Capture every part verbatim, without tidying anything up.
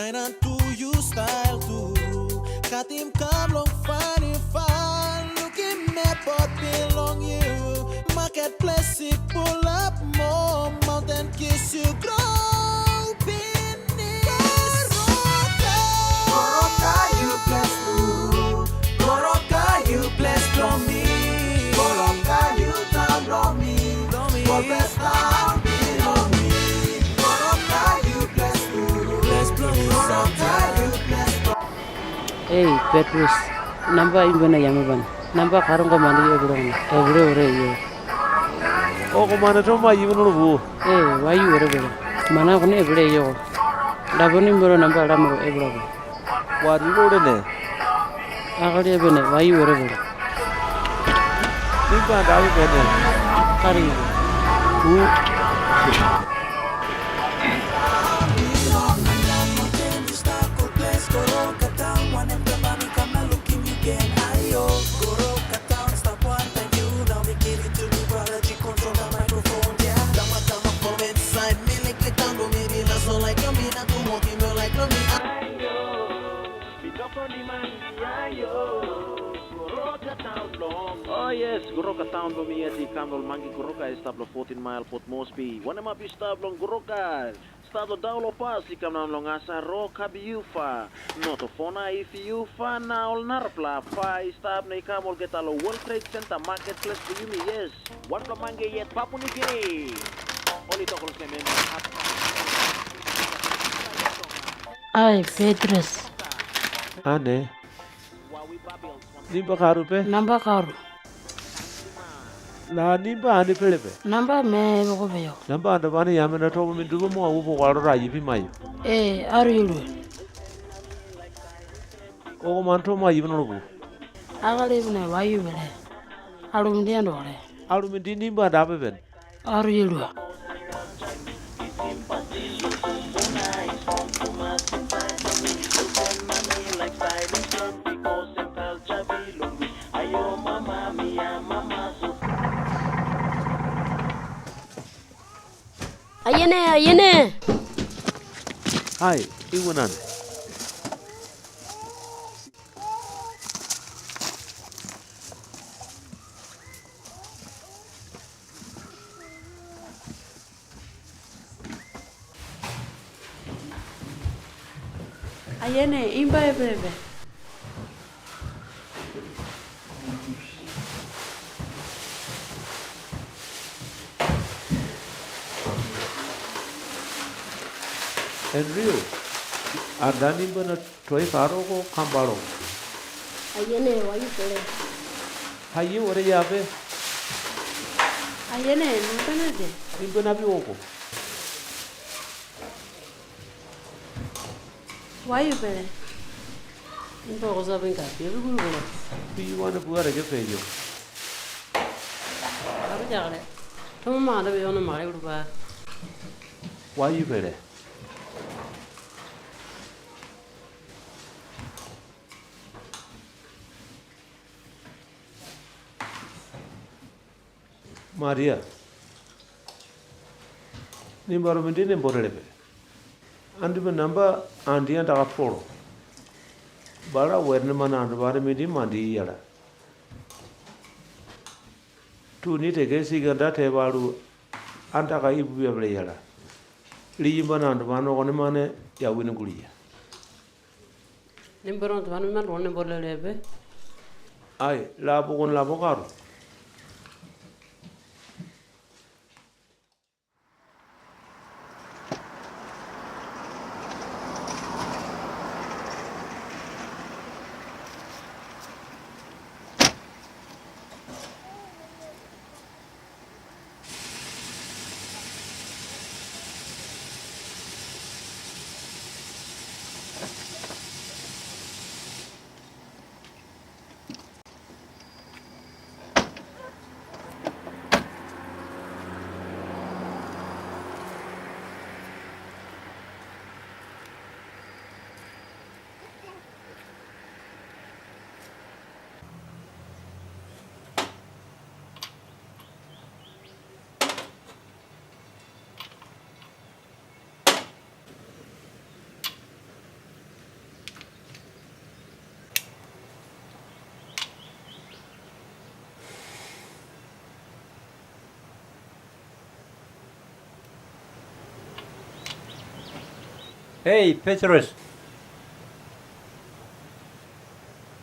Nine and two, you style too. Got him come long fine in fine. Looking me but belong you. Marketplace, it pull up more. Mountain kiss you grow. Business. Goroka, you bless too. Goroka, you bless from me. Goroka, you down from me. From me. Goroka, you bless too. Bless from me. Goroka, you bless from me. Ei, Petrus, namba imbana yamapane. Namba katonga mandiyo epele okona. Epele wete eyo. Okomane tomo aiyu nolo puu. Ee, wayu wete pele. Mana okone epele eyo. Lapone nimbato namba lamolo epalape. Wati lolene. Akali epene, wayu wete pele. Nimba andape pene. Kati. Puu. Oh yes, Goroka town lo mia ti kamdol mangi Goroka stop lo fourteen mile Port Moresby. Wanema pi stop lo Goroka. Stop lo down lo pass i kamnam lo ngasa ro kabiufa. Noto fona if you fa na ol narapla fa i stop ne kamol geta lo World Trade Center marketplace to yumi yes. Wan lo mangi yet papuni kini. Oli tokol semen. Ai, Petrus. Ane. Nimba katupe? Namba katu. Naa, nimba ani pelepe? Namba mee epoko peyo. Namba andopane yamena tomo minditupa mo awua pokalo atu aiya pimayo. Ee, atu yalua. Okomane tomo aiyape nolo puu. Akali epene wayu pele. Alu mindi andokale. Alu mindi nimba andape pene. Atu yalua. Ayene, ayene. Hai, iwanane. Ayene, imba epepe. Andrew, anda nimbana toyakato oko kambalo. Ayene, wayu pele. Aiye, wete yape. Ayene, nambana je. Nimbana pi oko. Wayu pele. Nimba oko sapinga piape gulupele. Piyawane pua teke peyo. Atu jakale. Tomo makande peyo, ono makale gulupa. Wayu pele. Maria, nimbato mindi nembo telepe. Andipa namba andi andaka polo. Bala wetene-mane andopane mindi mandiya yala. Tuni teke siki anda tepa alu andaka ipupiape leyala. Liyambana andopane okonemane yawini guleya. Nimbato andopane mandi nembo telepe. Ai, lapo okonelapo katu. Hei, Petrosa.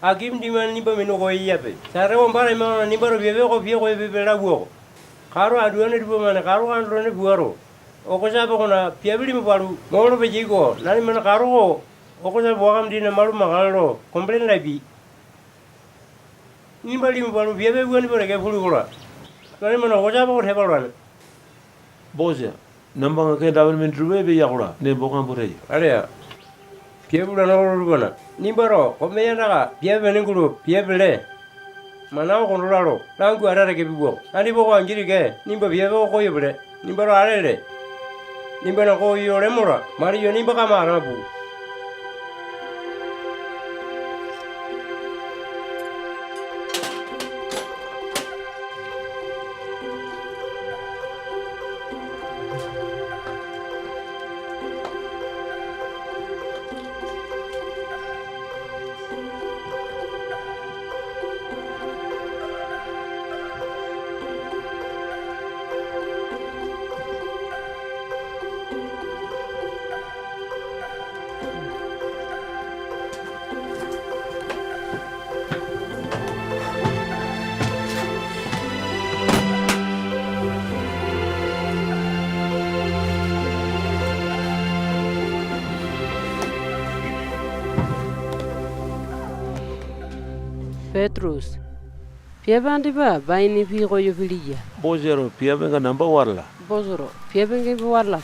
Aki mindimane nimba minu koyo yape. Sata wamba atema okona nimbato piape oko pia koyo pipe lauwa-ko. Kato anduane tupamane kato andolane puato, okosape okona piape limu palu molo peyai-ko. Nanimana kato oko okosape waka mindina malu makale lo kombolene lapiai. Nimba limu palu piape wuane pua teke puli-kola, nanimana okosape oko tepa olane. Bosa, nambanga kenda-pene minditupa epeya-kola, nembo kambua teyo. Alea. Piape wulane oto tupana, nimbato kome yandaka piape-pene gulo piape le. Mana oko kondola lo langua ata teke piwa-ko. Andipa oko angi teke nimba piape oko koyapele. Nimbato ale le. Nimbana koyo ole mola, maliyo nimba kama atama puu. Petrosa, piape andipa baini pii koyo piliya. Bosato piapenga namba watala. Bosato piapenga imba watala.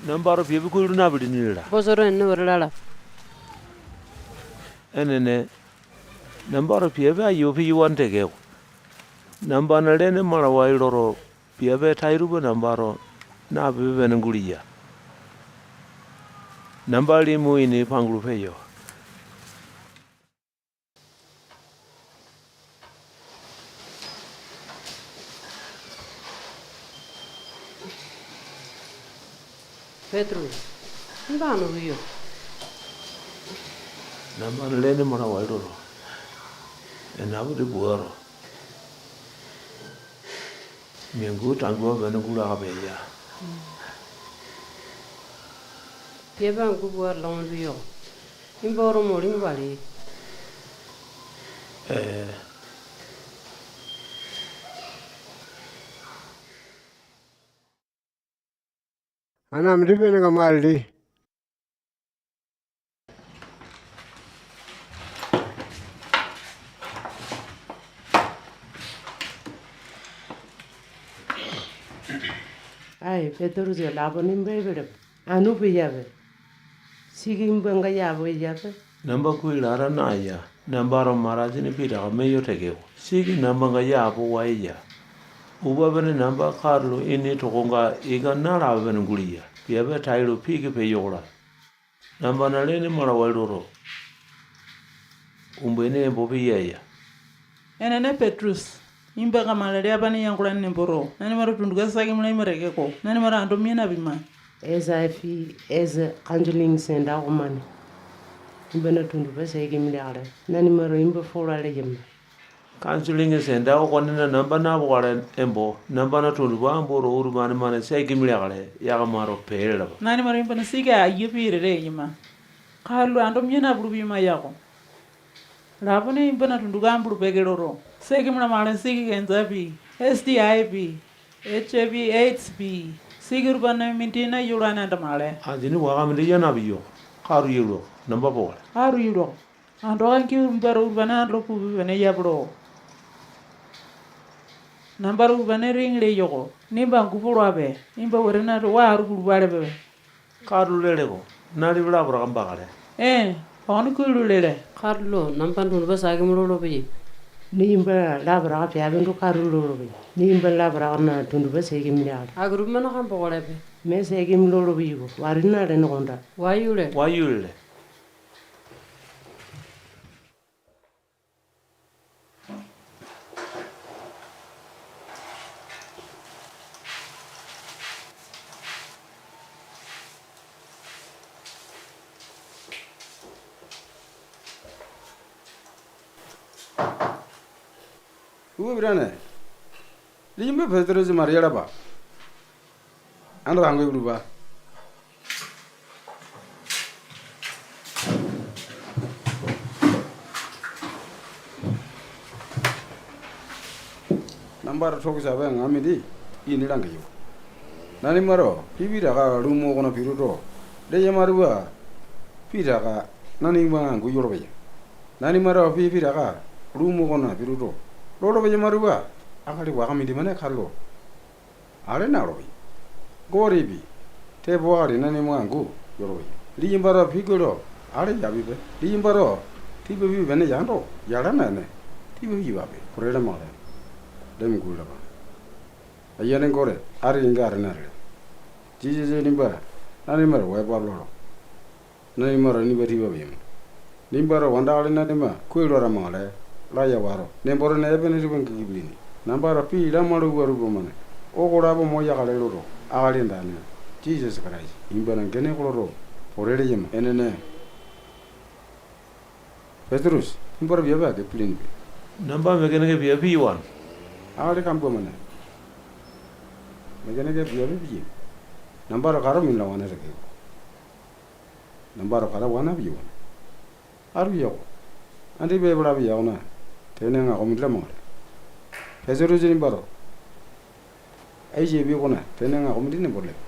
Nambato piape kuai lo napilini lala. Bosato enene wete lalape. Enene, nambato piape aiyu piyawane tekeko, nambana lene malawai loto, piape tai tupa nambato napipe-pene guleya. Namba limu ini pangulu-peyo. Petrosa, nimba anu piyo. Nambana lene malawai loto, enaputi puato, miangu tangiwa-pene gulaka peya. Piape angu pua atalawa piyo. Nimba oto molimu paleai. Ee. Ana mindi penenga matili. Ai, Petrosa, lapo nimba epelepe. Anu peyape. Siki nimbanga yapo eyape. Namba kuai lata naeya. Nambato matasini pitaka meyo tekeko, siki nambanga yapowa eya. Upa-pene namba katulo ini tokonga ika nalape-pene guleya. Piape tailo piki peyo-kola, nambana lene malawai loto, umbaini embo piya eya. Enene Petrosa, nimbanga malele apane yangolane nemboto, nanimato tunduka saki mialaima tekeko, nanimato ando mia napima. S I V S Counseling Center okomane nimbana tundupa saki mileakale, nanimato nimba folai leyama. Counseling Center okonena namba napokale embo, nambana tundupa amboto utupane-mane saki mileakale, yakamato pee lalapa. Nanimato nimbana siki aiya pii tete eyama. Katulo ando mia napulu-peyama yako. Lapone nimbana tunduka ambulu-peke loto, siki mulamakale siki kensapi, S T I pi, H I V AIDS pi, siki utupane mindi nayolane andamakale. Asini waka mindi ya napiyo. Katu yalua. Namba pokale. Katu yalua. Ando angi nimbato utupane andolo pupe-pene yape lo. Nambato utupane riŋi leyo-ko. Nimba angu poloape. Nimba wetene towa atu pulupalepe. Katulo lele-ko, nalipa lapotaka bakale. Ee, okone kuai lo lele. Katulo, namba tundupa saki molo lolopeyai. Nimba lapotaka piape ndo katulo lolopeyai. Nimba lapotakana tundupa saki mileakale. Akutu mana kambokolepe. Mee saki molo lolopeyai-ko, wati nalene konda. Wayu lele. Wayu lele. Upa pitane. Liyamba Petrosa Matiya lapa. Ando tango ipulupa. Nambato tokisape aŋa mindi ini langeyo. Nanimato pii pitaka lumu okona pituto, leyama tupa pitaka nanima angu yolopeya. Nanimato pii pitaka lumu okona pituto, lolo-peyama tupa akali waka mindimane katulo ale nalolo-peya. Gotepi, tepo akali nanima angu yolopeya. Liyambato pii kuai lo ale yapipe. Liyambato tipa pipe-pene yando, yala naene, tipa piyapape. Pote lamakale. Dee mingulapa. Ayiane Gote, ati kenga atene atele. Jisasa nimba nanima towa epo atu lolo. Nanimato nimba tipa peyama. Nimbato wandakali nanima kuai lo atamakale laya wato, nembo-tene epene tupa giki pilini. Nambato pii lamalu pua tupamane okolapo moyakale loto, Akali Andane, Jisasa Kataisa, nimbana gene oko loto, pote leyama. Enene. Peturusa, nimbato piape ake pilinipe. Namba mekeneke piape piyawane. Akali kambua-mane mekeneke piape piyai. Nambato kato minalawane tekeko, nambato katawa napiyawane. Atu yako. Andipa epalape ya okona tene aŋako mindi lamakale. Peturusa, nimbato H I V okona tene aŋako mindi nembo telepe.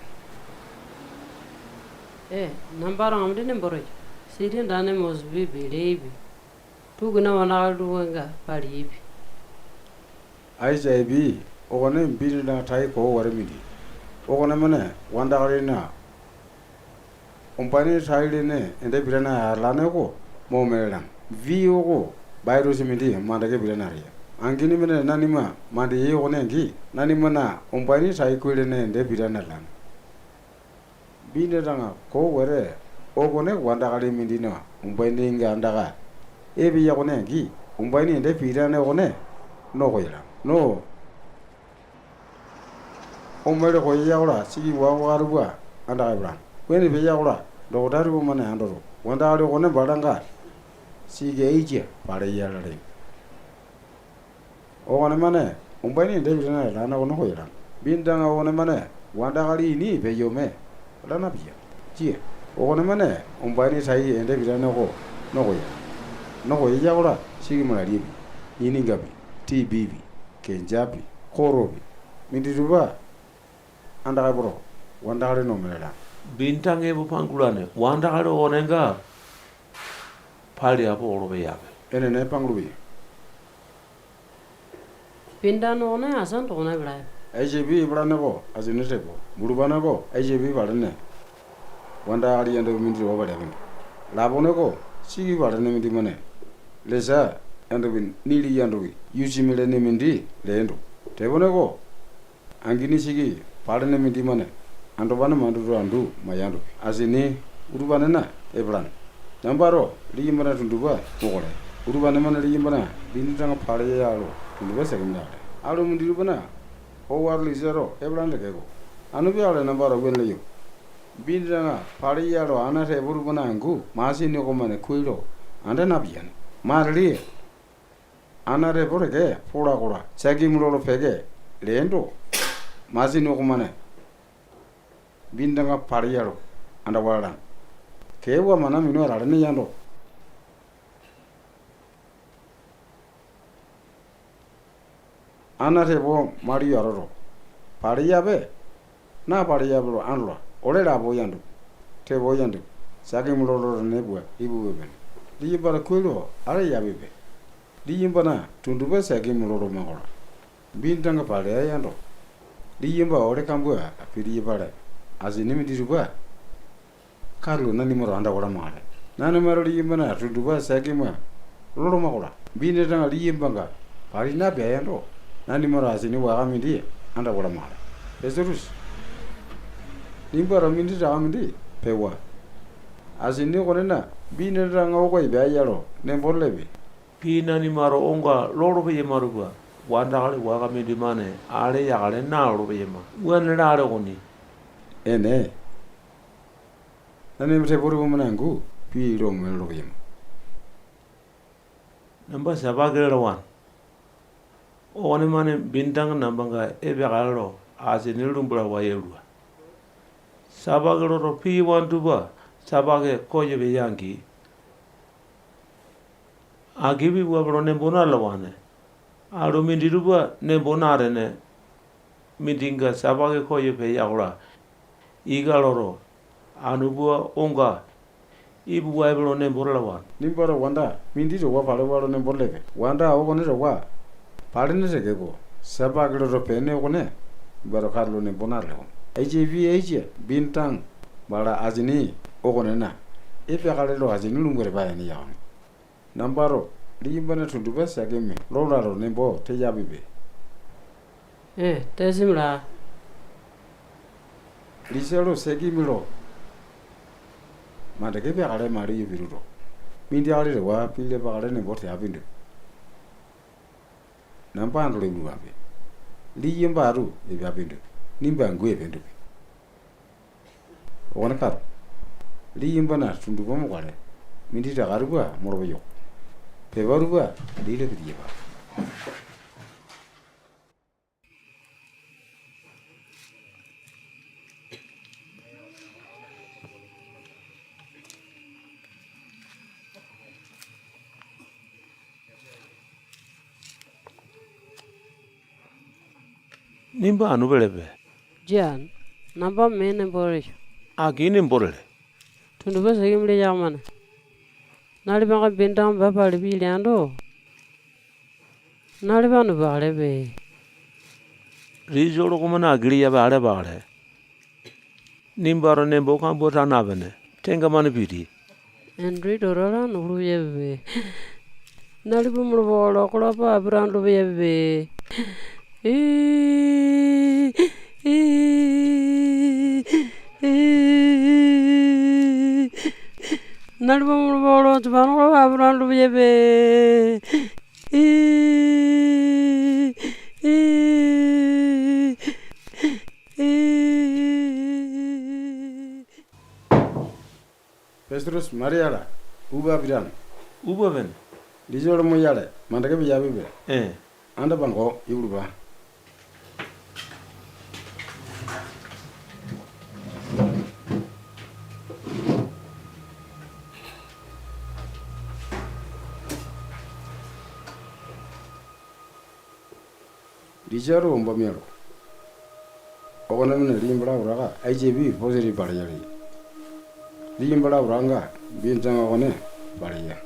Ee, nambato aŋa mindi nembo teyo. Siti andane Mosesapi, leaipi. Tuu-pene wandakali tupanga paleaipi. H I V okone bini tai koo wete mindi. Okonemane wandakalina umbaini tai-lene ende pitane atalane oko mo omelalane. V oko baitosi mindi mandeke pitane ateya. Angini mane nanima mandeyai okone angi, nanimana umbaini tai kuai-lene ende pitane atalane. Bini tai koo wete okone wandakali mindina umbaini andaka epeya okone angi, umbaini ende pitane okone no koyalane. No omele koyaya-kola, siki waka-waka tupa andaka epalane. Wuane peya-kola, dokota tupamane andoto, wandakali okone balanga siki aisa paleya lalaini. Okonemane umbaini ende pitane atalane okone koyalane. Bini tai okonemane wandakali ini peyo ome laa napiyane. Jia, okonemane umbaini tai ende pitane oko no koyalane. No koyaya-kola, siki malaliapi, iningapi, T B pi, kensapi, kotopi, minditupa andaka epoto, wandakali no omelalane. Bini tai epo pangulane wandakali okonenga paleape olopeyape. Enene, pangulu-peya. Bini tai okone asa dokona epalape. H I V epalane oko asini tepo, bulupane oko H I V palene wandakali yandopi mindi towa paleapenge. Lapone oko siki palene mindimane lesa yandopi, nili yandopi, yusimi lene mindi leendo. Tepone oko angini siki palene mindimane andopane manduto andu mayando, asini utupanena epalane. Nambato liyambana tundupa mokale. Utupane-mane liyambana bini tai paleya lo tundupa seakimi leakale. Alu minditupana owato lisato epalane tekeko, anu peakale nambato wuane leyo. Bini tai paleya lo ana tepo tupana angu masini okomane kuai lo anda napiyane. Matili ana tepo teke pola-kola, seakimi lolo-peke leendo, masini okomane bini tai paleya lo andawa lalane. Keewa mana minu atalane yando, ana tepo maliyo atoto, paleyape napaleyape lo andola, ole lapo yandopi, tepo yandopi, seakimi lolo tene pua ipupe-pene. Liyambato kuai lo ale yapipe. Liyambana tundupa seakimi loloma-kola, bini tai palea yando, liyamba ole kambua pitiyapale asini minditupa katulo nanimato andawa lamakale. Nanimato liyambana tundupa seakimi loloma-kola, bini tai liyambanga pali napea yando, nanimato asini waka mindi andawa lamakale. Peturusa, nimbato minditaka mindi pewa. Asini okonena bini tai oko epea ya lo nembo telepe. Pii nanimato onga lolo-peyama tupa wandakali waka mindimane ale yakale nalolo-peyama. Wuane lale okoni. Enene. Nanima tepo tupamane angu pii lo ome lolo-peyama. Namba sapake lalawane. Okonemane bini tai nambanga epeakale lo asini lumbalawa yalua. Sapake loto, piyawane tupa sapake koyo peya-angi, aki piyape lo nembo natalawane. Alu minditupa nembo natene, mindinga sapake koyo peya-kola, ika loto, anu pua onga ipuwa epe lo nembo talawane. Nimbato wanda mindi towa palewa lo nembo telepe. Wanda okone towa palene tekeko, sapake loto pene okone nimbato katulo nembo natelewa. H I V H bintang bala asini okonena epeakale lo asini lumbu tepa yaini yakoni. Nambato liyambana tundupa sekimi lolato nembo teyapipe. Ee, tesimi laa. Lisa lo sekimi lo mandeke peakale maliyo pituto, mindi akali towa pii lapakale nembo teapindu, namba andolo ipulupape. Liyamba atu epeapindu, nimba angu ependupe. Okone kato, liyambana tundupa mokale, minditaka tupa molo-peyoko. Pepa tupa dii lo pitiyapa. Nimba anu pelepe. Jia, namba mee nembo teleyo. Aki nembo tele. Tundupa sekimi leyaka-mane nalipanga bintang baa palipiya leando, nalipa anu peakalepe. Lisa lo okomane aki leyape ale pakale. Nimbato nembo kambua taa napene, tengamane piti. Andrew Dora laa nolo peyapipe. Nalipa molo-polo okolapa api tandolo peyapipe. Ii, ii, ii. Nalipa molo-polo Jepane okolapa api tandolo peyapipe. Ii, ii, ii. Petrus, Matiala, upa pitane. Upa pene. Lisa lo moyale, mandeke peyapipe. Ee. Anda pango ipulupa. Lisato wamba mialu, okonepene liyamba lapotaka H I V positive paleya leya. Liyamba lapotaka bintanga okone paleya.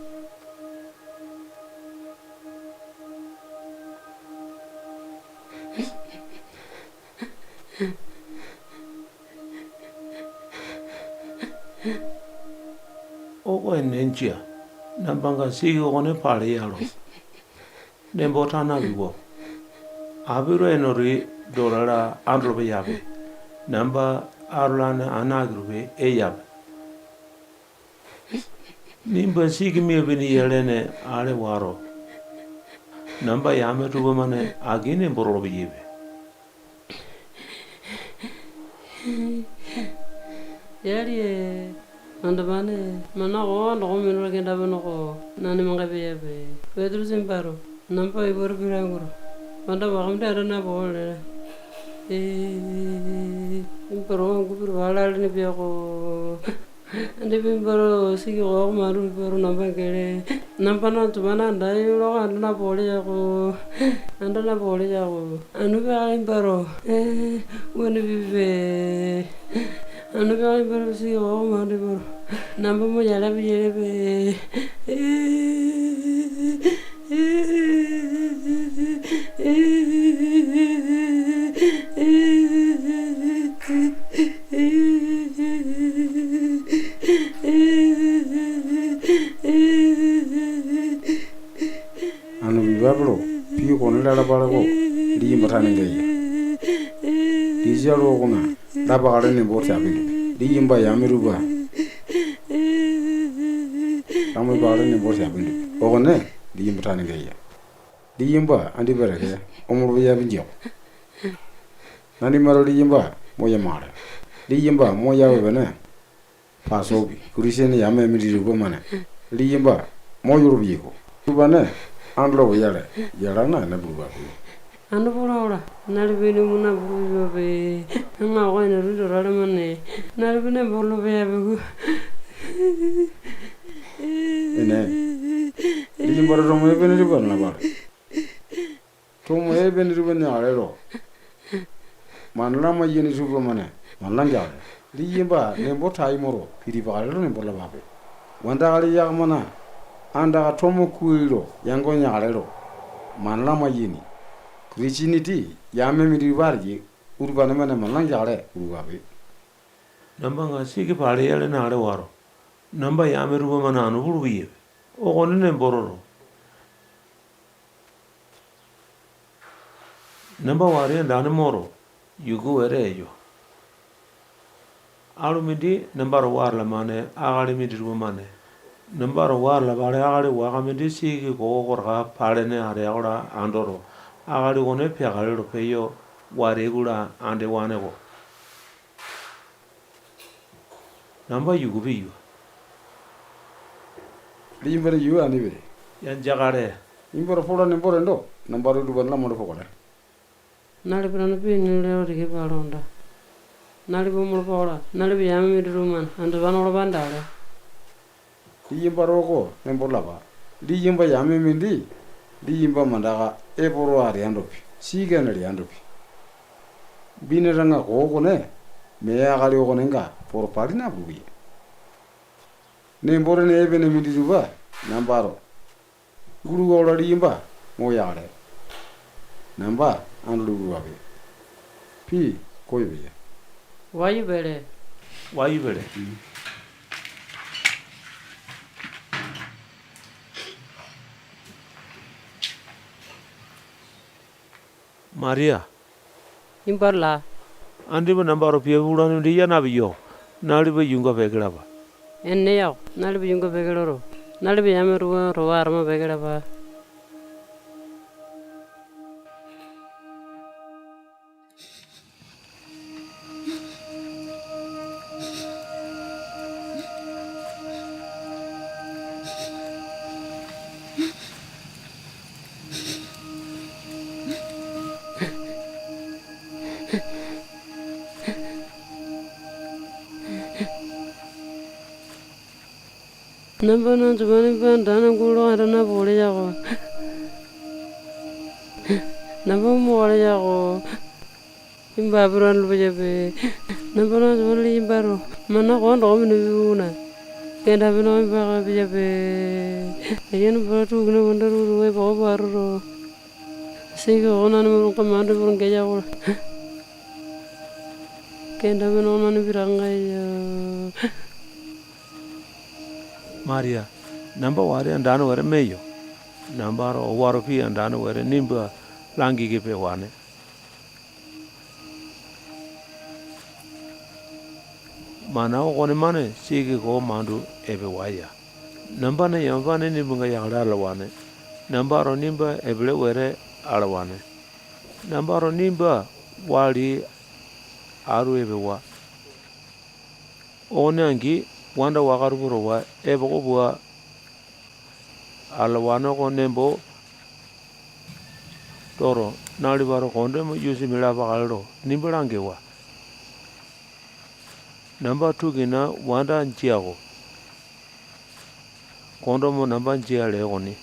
Oko enene, jia. Nambanga siki okone paleya lo nembo taa napipe. Apito Andrew Dora laa andolo peyape. Namba atolane ana aki tupa eyape. Nimba siki miape niyalene ale wato, namba yame tupamane aki nembo tolo-peyaipe. Yalie, andopane, mana koo andoko minu kenda-pene oko nanimanga peyape. Petrus, nimbato namba ipa pita gulo, wanda waka mindi ata napoko lele. Ee, nimbato angu pitupale lalene pia-ko. Andipa nimbato siki koo oko mandu pipoto namba gele. Nambana andopane anda yoloko anda napoko leyako. Anda napoko leyako. Anu peakale nimbato. Ee, wuane pipe. Anu peakale nimbato siki koo oko mandu pipoto namba moyale peyalepe. Ee. Anu pipape lo pii okone lalapale-ko, liyamba tanenga eya. Lisa lo okona lapakale nembo teapindu, liyamba yame tupa lamai-pakale nembo teapindu, okone liyamba tanenga eya. Liyamba andipa teke omolo-peyapi jia-ko. Nanimato liyamba moyamakale. Liyamba moyape-pene, pasopi, Kitisene yame minditupa-mane liyamba moyolo-peyai-ko. Utupane andolo-peyale, yala naene pulupape. Anu pola-kola, nalipa ini omona pulu-peyape. Aŋa oko Andrew Dora-mane nalipa nembo tolo-peyape-ko. Ene, liyambato tomo epene tupa nalapale. Tomo epene tupa neakale lo mana lamai-yaini tupamane mana langeakale. Liyamba nembo tai moto pitipakale lo nembo talapape. Wandakali yakamana andaka tomo kuai lo yango neakale lo mana lamai-yaini. Kitiseniti yame minditupa ateyai utupane-mane mana langeakale pulupape. Nambanga siki pale-yale nakale wato, namba yame tupamane anu pulu-peyape. Okone nembo toto, namba wati andane moto, yuku wete eyo. Alu mindi namba towa atalamane akali minditupa-mane namba towa atalapale akali waka mindi siki koo oko taka palene atea-kola andoto, akali okone peakale lo peyo wateai-kola andewane-ko. Namba yuku piyua. Liyambato yuu anipe. Yanjakale. Nimbato pola nembo tendo, nambato utupane lamawuato pokale. Nalipa tane pii enene lea lo tika pua alokonda, nalipa omolopa-kola, nalipa yame minditupa-mane andopane olopa andale. Liyambato oko nembo talapa. Liyamba yame mindi liyamba mandaka epoto ateandopi, siki ane leandopi, binatanga koo okone mee akali okonenga potopali napulu-peya. Nembo-tene epene minditupa nambato guluwa-kola, liyamba moyakale. Namba andolo pulupape. Pii koyo peya. Wayu pele. Wayu pele. Maria. Nimbato laa. Andipa nambato piape pulane mindi ya napeyo. Nalipa yuunga peke lapa. Enene yako, nalipa yuunga peke loto, nalipa yame tupa towa atama peke lapa. Nambana andopane nimba andane gulo anda napukale yako. Namba omoakale yako. Nimba apito andolo-peyape. Nambana andopane liyambato mana koo andoko minu piape okona. Kenda-pene oko nimba aka-peyape. Ayiane bala tuu-pene wanda tukutuku epoko pua atoto, siki oko nanima towa mandu epoto geya-kola, kenda-pene oko nanima pitakanga eya. Maria, namba wati andane wete meyo. Nambato owato pii andane wete nimba langiki pewane. Mana okonemane siki koo mandu epewa ya. Nambana yamapane nimbanga yakale atalawane. Nambato nimba epele wete alawane. Nambato nimba wali atu epewa. Okone angi, wanda waka tupa towa epoko pua atalawane oko nembo toto, nalipato kondome yusi mialapakale lo nimba langewa. Namba tuu-kina wanda jia-ko. Kondomo namba jia lee okoni.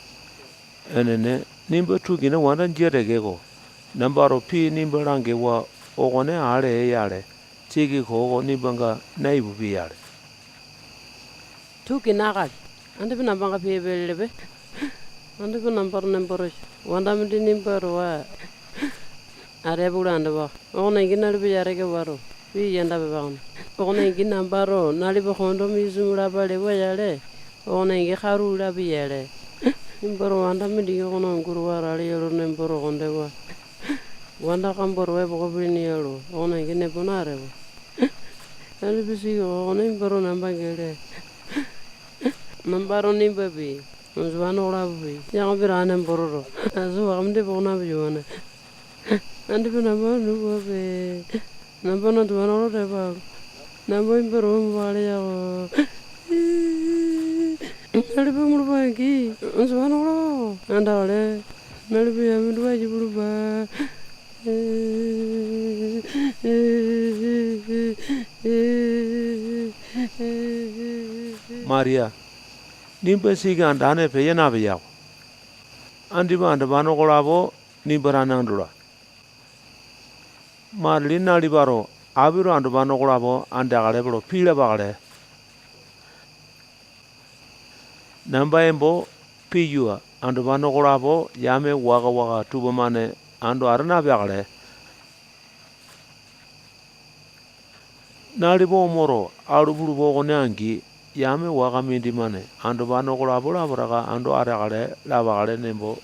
Enene, nimba tuu-kina wanda jia tekeko, nambato pii nimba langewa okone ale ee-yale, siki koo oko nimbanga naipupi-yale. Tuu-kina akali, andipa nambanga piape lelepe. Andipa nambato nembo teyo, wanda mindi nimba towa ateapele andewa. Okone angi, nalipa yateke wato, pii yanda pepa okoni. Okone angi, nambato nalipa kondome yusi mialapa lewa yale, okone angi, katu lapi-yale. Nimbato wanda mindiki okona angu towa atale ya lo nembo tokondewa. Wanda kambua towa epoko peleane ya lo, okone angi, nembo natewa. Nalipa siki koo okone nimbato namba gele. Nambato nimbapi, andopane okolapopi, yakama pitaka nembo toto, aso waka mindi epoko napeyawane. Andipa namba anu puape. Nambana andopane oko tepa alu, namba nimba towa omopakale yako. Nalipa omolopa-angi, andopane okolapo andakale. Nalipa yame tupa aiya pulupa. Maria, nimba siki andane peya napeya-ko. Andipa andopane okolapo nimba tane andola. Matili nalipato apito andopane okolapo andeakalepe lo pii lapakale. Namba embo piyua andopane okolapo yame waka-waka tupamane ando ata napeakale. Nalipa omoto alu pulupa okone angi, yame waka mindimane andopane okolapo lapotaka ando ateakale lapakale nembo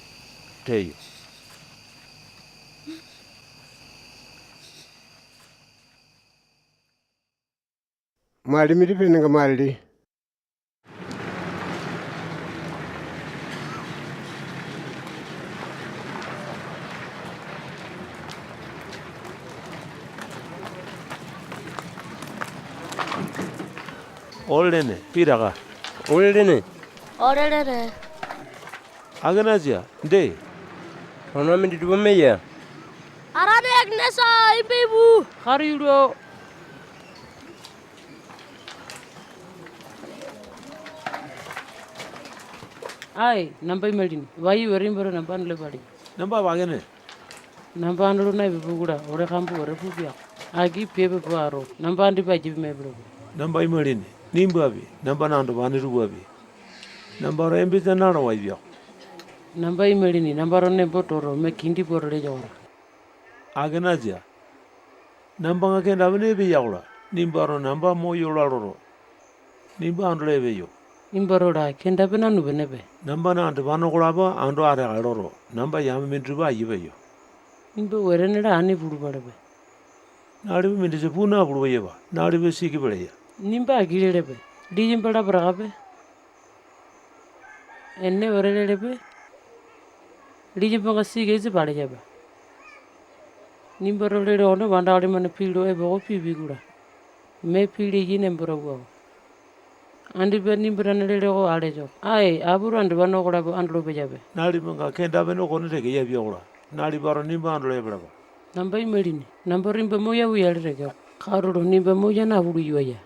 teyo. Matili mindi penenga matili. Ole lene, pitaka. Ole lene. Ole lene. Akenasa, dee. Tona minditupa meya. Atane Akenasa, imba ipu. Katu yulo. Ae, namba imalini. Wai wete imbato namba andolo epale. Namba apakene. Namba andolo naepepi-kola, ole kambua wete pupiako. Aki piape pua ato, namba andipa aiyapi maipe lope. Namba imalini. Nimbapi, nambana andopane tupapi. Nambato embesa nalawaipiako. Namba imalini. Nambato nembo toto, mee kindipi wete leyo-kola. Akenasa, nambanga kenda-pene epeya-kola, nimbato namba moyola loto, nimba andolo epeyo. Nimbato-la, kenda-pene anu-penepe. Nambana andopane okolapo ando ateakale loto, namba yame minditupa aiya peyo. Nimba wetene-la, ani pulu pelepe. Nalipa mindisa puu napulu-peyapa. Nalipa siki peleya. Nimba aki lelepe. Liyamba lapatakape. Enene wete lelepe. Liyambanga siki esa paleyapa. Nimbato lele okone wandakali-mane pii lo epoko pipi-kola, mee pii leyai nembo tauwa-ko. Andipa nimba tane lele oko ale yoko. Ae, apito andopane okolapo andolo peyape. Nalipanga kenda-pene okone teke yapia-kola, nalipato nimba andolo epalapa. Namba imalini. Nambato nimba moya puyale teke, katulo nimba moya napulu-yua ya.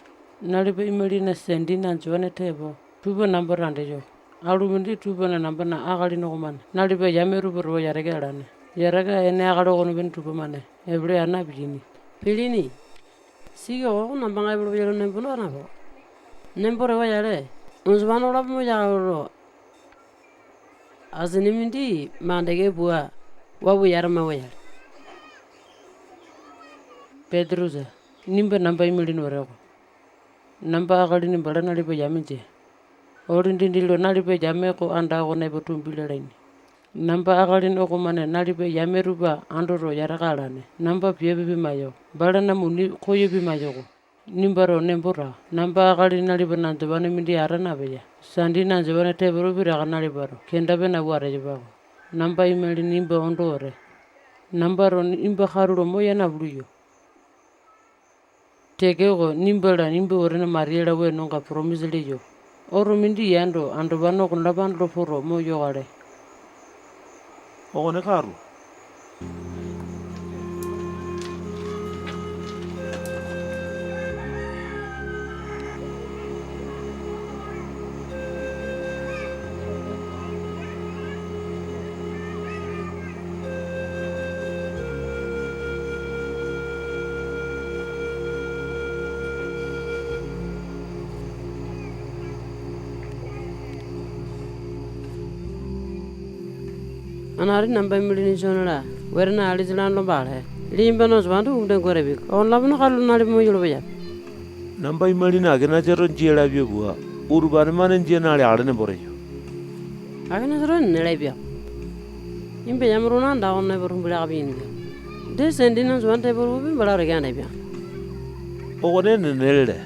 Nalipa imalina sendina Joane tepo tupa nambato andeyo. Alu mindi tupana nambana akalini okomane nalipa yame tupa towa yateke alane. Yataka ene akali okonepene tupamane epele aa na-piyaini. Pilini. Siki okoko nambanga epolopeya lo nembo napo. Nembo tewa yale, unjupane okolapo moyaka loto, asini mindi mandeke pua wapu yatama wayale. Peterusa, nimba namba imalini wete oko. Namba akalini bala nalipa yame jia. Ole dindi lo nalipa yame oko anda okona epo tumbi lalaini. Namba akalini okomane nalipa yame tupa andoto yataka alane. Namba piape pimaiyo, balana muni koyo pimaiyo-ko. Nimbato nembo ta. Namba akali nalipana andopane mindi ata napeya. Sandina andopane tepo tupa pitaka nalipato kenda-pene awua ateyapa-ko. Namba imalini nimba ondo wete. Nambato nimba katulo moya napulu-yo. Tekeko, nimba-la, nimba wetene Matiya-la wenonga potomisa leyo. Oto mindi yando, andopane okonelapo andolo poto, moyokale. Okone katu. Anati namba imalini Sone-la, wetene alesa lane lo bakale. Liyambana osopane tukumbi tangu atapia-ko. Okonelapo katulo nalipa moyolo-peyape. Namba imalini Akenasato jia lapia pua, utupane-mane jia naleakale nembo teyo. Akenasato enene lapia. Nimba yame tona anda okona epo tumbi laka piyaini. Dee, sendina andopane tepo tupapi bala teke andapia. Okone enene lele.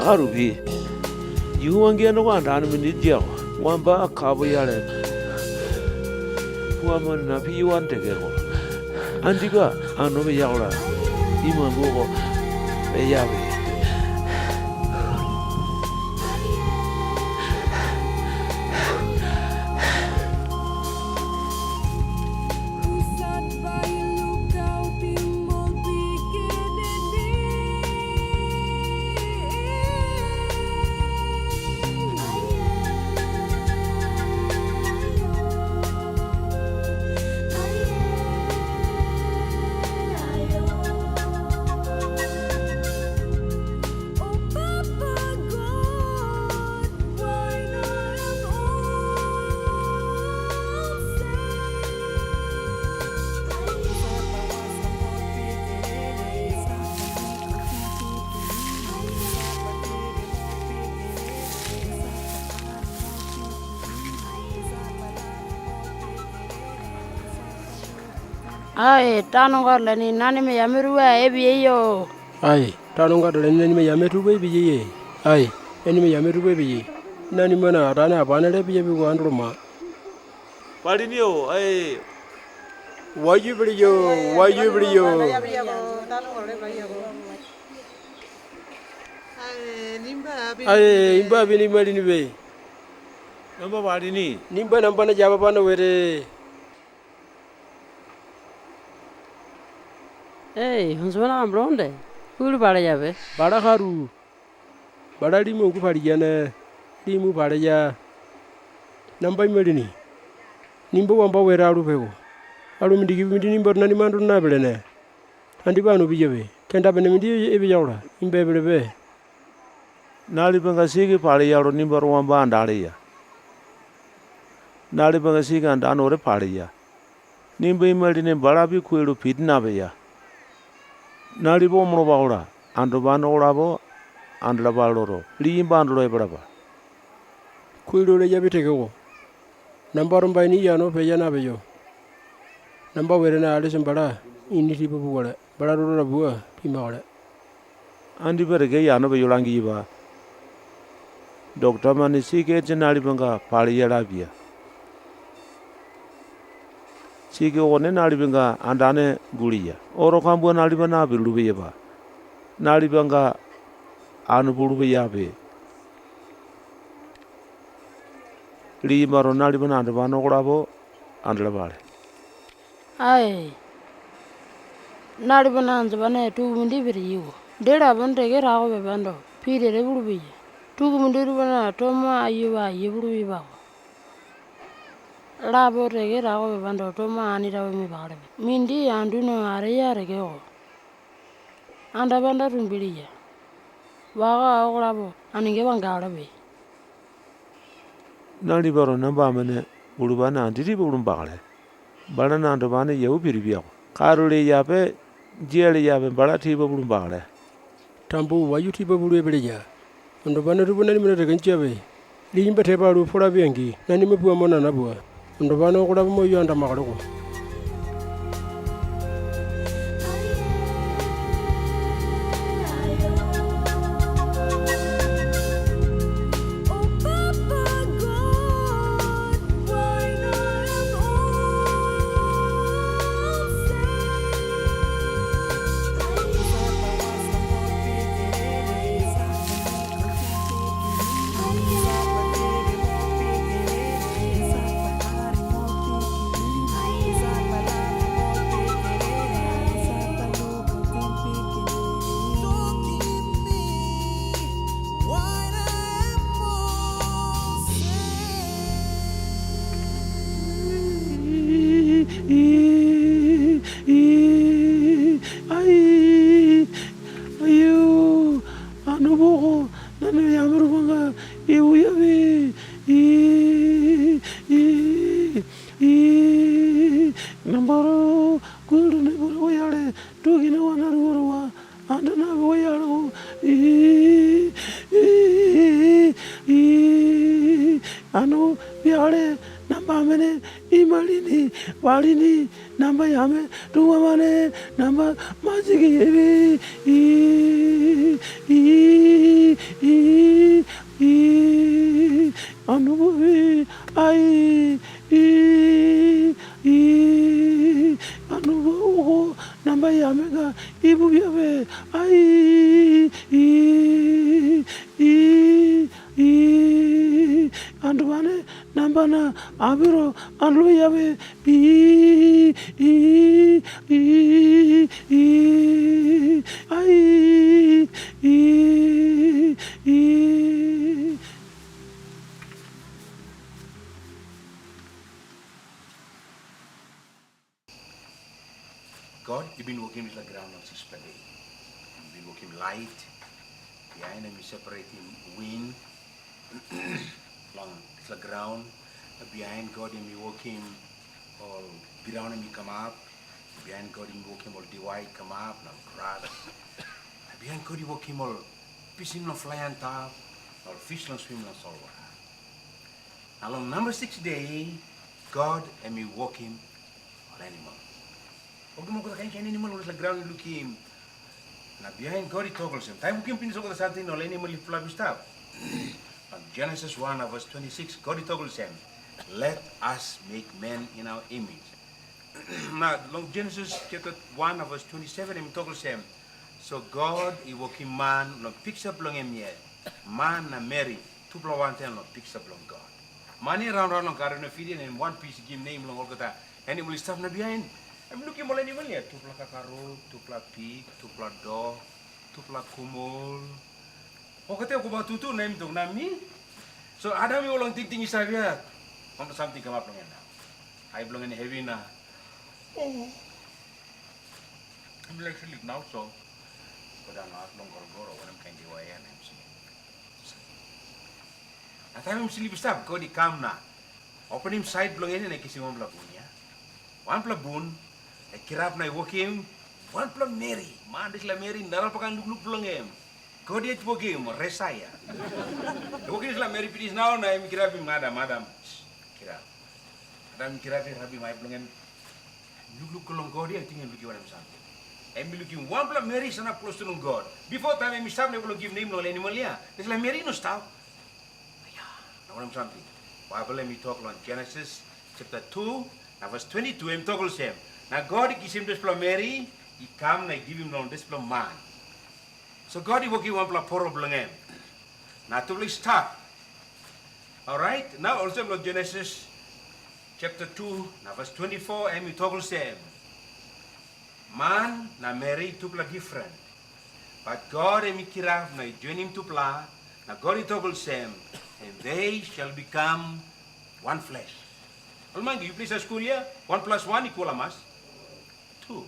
Atupi. Yuu wangiane oko andane mindi jiako. Wamba kapoyale pua-manena piyawane tekeko, andipa ano peya-kola, imangu oko peyape. Ae, tanonga atalaini nanima yame tupa epeyai-o. Ae, tanonga atalaini nanima yame tupa epeyai-e. Ae, nanima yame tupa epeyai. Nanimana atane apane lepeyapi oko andoloma. Palini-o, ae. Wayu peleyo, wayu peleyo. Ae, nimba api. Ae, nimba api, nimba linipe. Namba palini. Nimba nambana yamapane wete. Ee, Josepana kambolo onde, kuilu paleyape. Bala katu. Bala limu angu paliyane. Limu paleya. Namba imalini. Nimba wamba wete alu peko. Alu mindikipi mindi nimbato nanima ando napelene. Andipa anu piyape. Kenda-pene mindi epeya-kola, nimba epelepe. Nalipanga siki paleya lo nimbato wamba andale ya. Nalipanga siki andane wete paleya. Nimba imalini balapi kuai lo piti napeya. Nalipa omolopa-kola, andopane okolapo andalapale loto, liyamba andolo epalapa. Kuai lo leyapi tekeko, nambato baini yano peya napeyo. Namba wetene Alesa bala ini tipa pukale, balato lala pua pimakale. Andipa teke yano peyo langiyapa. Dokota-mane siki esa nalipanga paleya lapia. Siki okone nalipanga andane guleya. Oto kambua nalipa napitulu-peyapa. Nalipanga anu pulu-peyape. Liyambato nalipana andopane okolapo andalapale. Ae, nalipana andopane tukumindi pitiyai-ko. Dee lapone teke tako pepando, pitete pulupeya. Tukumindi tupana tomo ayua aiya pulu-peyapa-ko. Lapo teke tako pepando, tomo ani tawe mipakalepe. Mindi andu no ateya tekeko, andapanda tumbi leya. Waka okolapo aninga wangeakalepe. Nalipato namba amene bulupane andi tipa pulu-makale. Balana andopane yau pitipia-ko. Katu leyape, jia leyape, bala tipa pulu-makale. Tambo wayu tipa pulu epeleya. Andopane tupa nanimana teke jiape. Liyamba tepa alu polapi-angi, nanima pua mo nana pua, andopane okolapo moyo andamakale-ko. Anu peakale namba amene imalini, walini, namba yame tupamane namba masiki yape. Ii, ii, ii, ii, anu pupi, ai, ii, ii, anu oko namba yamenga ipu piape. Ai, ii, ii, ii, andopane nambana apito andolo yape. Ii, ii, ii, ii, ai, ii, ii. God, you've been working with the ground on six per day. You've been working light. Behind him, you separating wind. Long the ground. Behind God, him working all ground and come up. Behind God, him working all divide come up, now grass. Behind God, him working all fish in the fly on top, all fish long swim long salt water. Now, long number six day, God and me walking on animal. Oke, mo kota kain kain animal on the ground looking. Now, behind God, he talk same. Time we can finish over something, all animal he flap stop. On Genesis one, verse twenty-six, God he talk same. Let us make man in our image. Now, long Genesis chapter one, verse twenty-seven, he talk same. So God, he working man, long picture belong him yet. Man na Mary, tupla wanten long picture belong God. Mani round round long Garden of Eden and one piece give name long olkata animal stuff na behind. I'm looking mo animal ya, tupla kakaro, tupla pig, tupla dog, tupla kumul. Okate kuba tutu name tok nami. So Adam yo long ting ting isabia. Ono something come up long enda. Ai belong in heavy na. Oh. I'm like sleep now so. But I'm not long goro goro when I'm kind of way and I'm sleep. At time I'm sleep stop, God he come na. Open him side belong in and I kiss him one blood bone ya. One blood bone. I kirap na I woke him. One blood Mary. Man, this la Mary nara pakan look look belong him. God yet woke him, Resaya. Woke him la Mary pitis now na him kirap him madam, madam. Kirap. Adam kirap him, rabbi mai belong him. Look look long God ya, I think him looking what I'm saying. Him looking one blood Mary sana close to long God. Before time him stop never give name no animal ya. This la Mary no stop. Know what I'm saying? Bible em talk long Genesis chapter two, now verse twenty-two, em talk same. Now God he kiss him this blood Mary, he come and give him long this blood man. So God he working one blood poro belong him. Now to please stop. All right. Now also long Genesis chapter two, now verse twenty-four, em talk same. Man na Mary tupla different. But God em kirap na join him tupla, na God he talk same, and they shall become one flesh. Almangi, you please school here, one plus one equal amas? Two.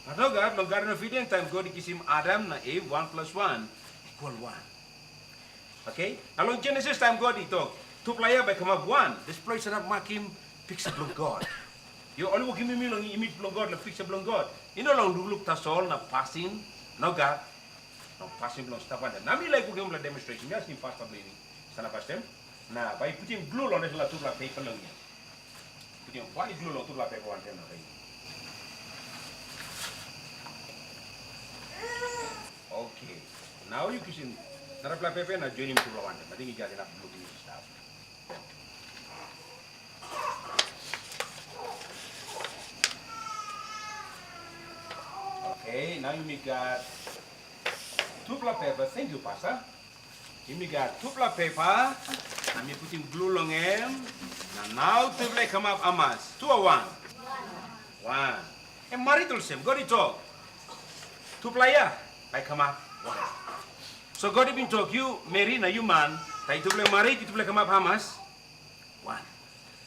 But no God, long Garden of Eden time, God he kiss him Adam na Eve, one plus one equal one. Okay? Now long Genesis time God he talk, tupla ya by come up one. This place not mark him picture of God. You only working me long image of God, the picture of God. You know long look look that's all na passing, no God. No passing long stop under. Nami like working like demonstration. Just in past of living. Sana past time. Na by putting glue on this la tupla paper long here. Putting white glue long tupla paper one time. Okay. Now you can narapla pepe na join him to Rwanda. I think you got enough blue to stop. Okay, now you make got tupla pepa. Thank you, Pastor. Yumi got tupla pepa, ami putting glue long em. Na now tupla come up amas. Two or one? One. And Mary told same, God he talk. Tupla ya, I come up. One. So God he been talk you, Mary, na you man, tai tupla Mary, tupla come up amas. One.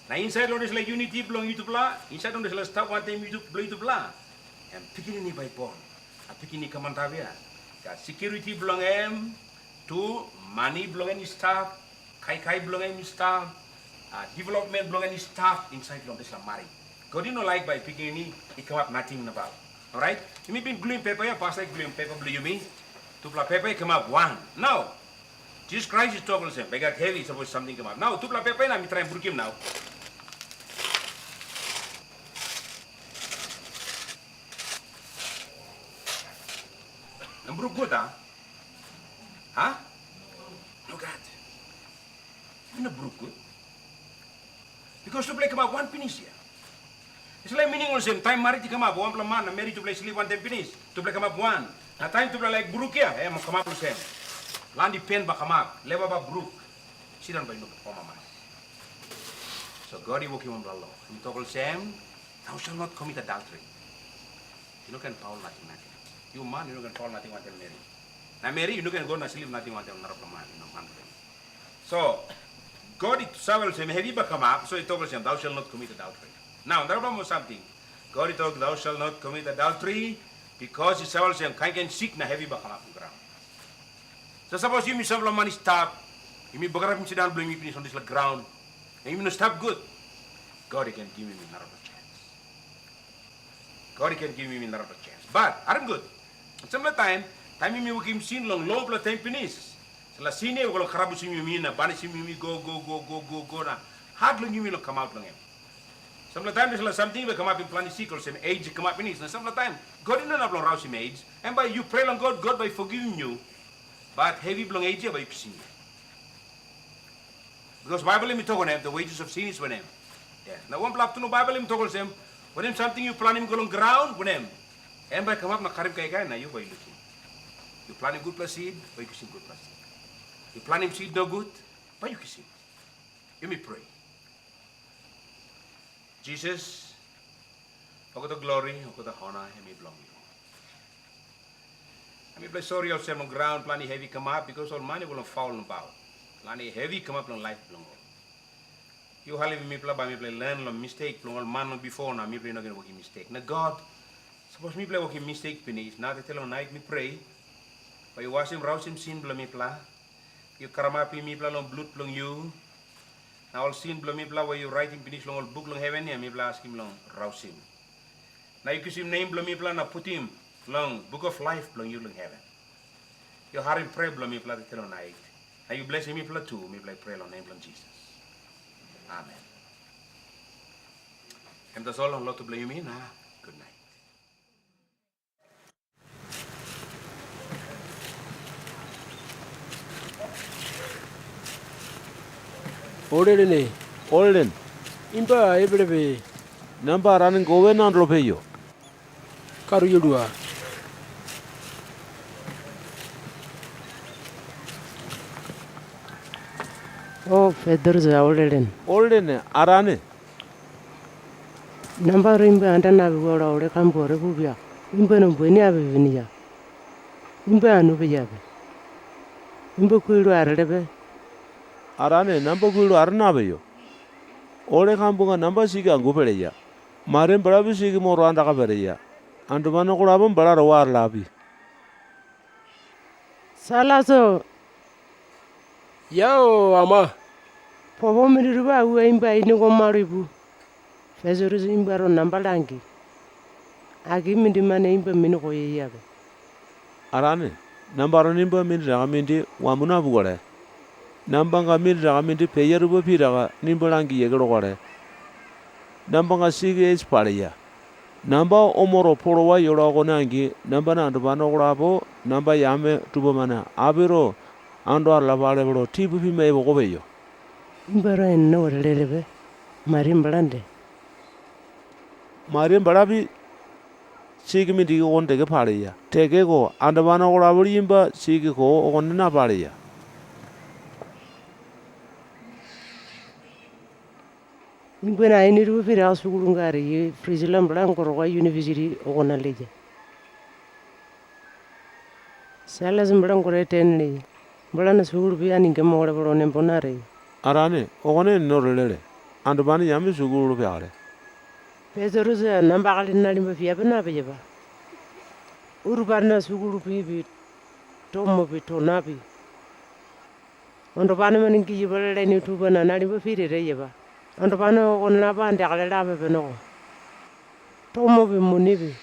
Na inside lo this la unity belong you tupla, inside lo this la stop one time you tupla, you tupla. And pikinini by born. A pikinini kamantapia. Got security belong em, two, money belong em stop, kai kai belong em stop, uh, development belong em stop inside lo this la Mary. God he no like by pikinini, he come up nothing about. All right? You may be gluing paper ya, pastor gluing paper belong you me. Tupla pepa come up one. Now, Jesus Christ is talking to them. They got heavy, suppose something come up. Now, tupla pepa ina mi try and break him now. And broke good, huh? Huh? No, God. Ina broke good. Because tupla come up one finish ya. It's like meaning olsem, time marriage come up, wanpela man na married tupla sleep one time finish, tupla come up one. Na time tupla like broke ya, eh, mo come up olsem. Landi pen ba come up, leba ba broke. Sidan ba ino poma man. So God is working on the law. He talk olsem, thou shalt not commit adultery. You know can foul nothing, nothing. You man, you know can foul nothing one time married. Na married, you know can go na sleep nothing one time, not a man, you know, man. So, God it several time heavy ba come up, so it talk olsem, thou shalt not commit adultery. Now, that about something. God it talk, thou shalt not commit adultery, because it several time can, can sick na heavy ba come up on ground. So suppose you mi some money stop, you mi bagarap sit down, blame me finish on this ground, and you mi no stop good. God he can give me another chance. God he can give me another chance. But I'm good. Some time, time you mi working sin long long pla time finish. Sala sin e ko karabu sin you mi na bani sin you mi go go go go go go na. Hard long you mi long come out long him. Some time sala something will come up in plan sick or some age come up in his. Some time God did not have long rouse him age. And by you pray long God, God by forgiving you. But heavy long age by you sin. Because Bible mi talk on him, the wages of sin is when him. Yeah. Now one black to no Bible mi talk on him. When him something you plan him go on ground, when him. And by come up na karim kai kai na you by looking. You plan him good plus seed, by you kiss him good plus seed. You plan him seed no good, by you kiss him. You may pray. Jesus, all the glory, all the honor, and me belong you. I mean, play sorry yourself on ground, plan heavy come up because all money will fall about. Plan heavy come up on life belong. You hali mi pla ba mi play learn lo mistake lo man lo before na mi play no gonna working mistake. Na God, suppose mi play working mistake finish. Na te telo night mi pray. By you wash him, rouse him sin blo mi pla. You karamapi mi pla long blood long you. Na all sin blo mi pla where you writing finish long all book long heaven ya mi pla ask him long rouse him. Na you kiss him name blo mi pla na put him long book of life blo you long heaven. You heart him pray blo mi pla te telo night. Na you bless him mi pla too, mi pla pray long name long Jesus. Amen. Em tasol lo to blame me na. Good night. Olelene, olelene, nimba epelepe. Namba atane gowe nandolo peyo. Katuyo lua. O Peterusa, olelene. Olelene, atane. Nambato nimba anda napewa-kola, ole kambua wete pupia. Nimbana umbaini ape pipini ya. Nimba anu peyape. Nimba kuai lo atelepe. Atane, namba kuai lo ata napeyo. Ole kambuanga namba siki angu peleya. Mate balapi siki moto andaka peteya. Andopane okolapo bala towa atalapi. Sailaso. Yao, ama. Popo minditupa awua nimba aini oko malu ipu. Pesetusa nimbato namba langi. Aki mindimane nimba minu koyai-yape. Atane, nambato nimba minditaka mindi wamu napukale. Nambanga minditaka mindi peya tupa pitaka nimba langi-yeke lokale. Nambanga siki esa paleya. Namba omoto polowa yola okone angi, nambana andopane okolapo namba yame tupamane apito ando atalapale lo tipa pima epoko peyo. Nimbato enene wete lelepe. Mati bala dee. Mati balapi siki mindiki okone teke paleya. Tekeko, andopane okolapo liyamba siki koo okone napaleya. Nimbana aini tupa pitaka sukulunga ateyai. Prisila bala Gotoka Yunivesiti okona leya. Sailasa bala Gote tene leya. Balana sukulupi aninga mokelepe lo nembo nateya. Atane, okone enene wete lele. Andopane yame sukulu peakale. Pesetusa, namba akali nalimba piape napeyapa. Utupanena sukulupipi, tomopi, tonapi. Andopane-mane giyapa lalaini tupana nalimba pitete eyapa. Andopane okonelapo andeakale lape-peneko. Tomopi, munipi,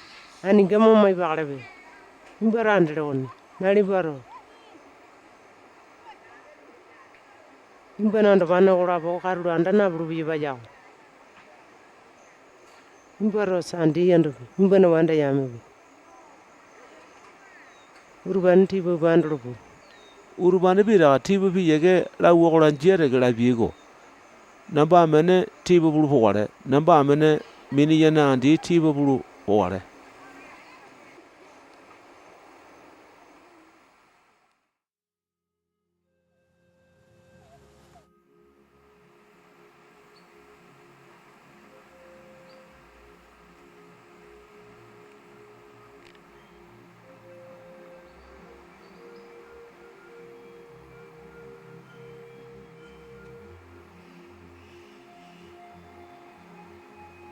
aninga momai-pakalepe. Nimbato andele okoni. Nalipato Nimbana andopane okolapo katulo anda napulu-peyapa yako. Nimbato sandi yandopi, nimbana wanda yamepi, utupane tipa pua andolo puu. Utupane pitaka tipa piyake lauwa-kola, jia teke lapiai-ko. Namba amene tipa pulu pokale. Namba amene mini yene andi tipa pulu pokale.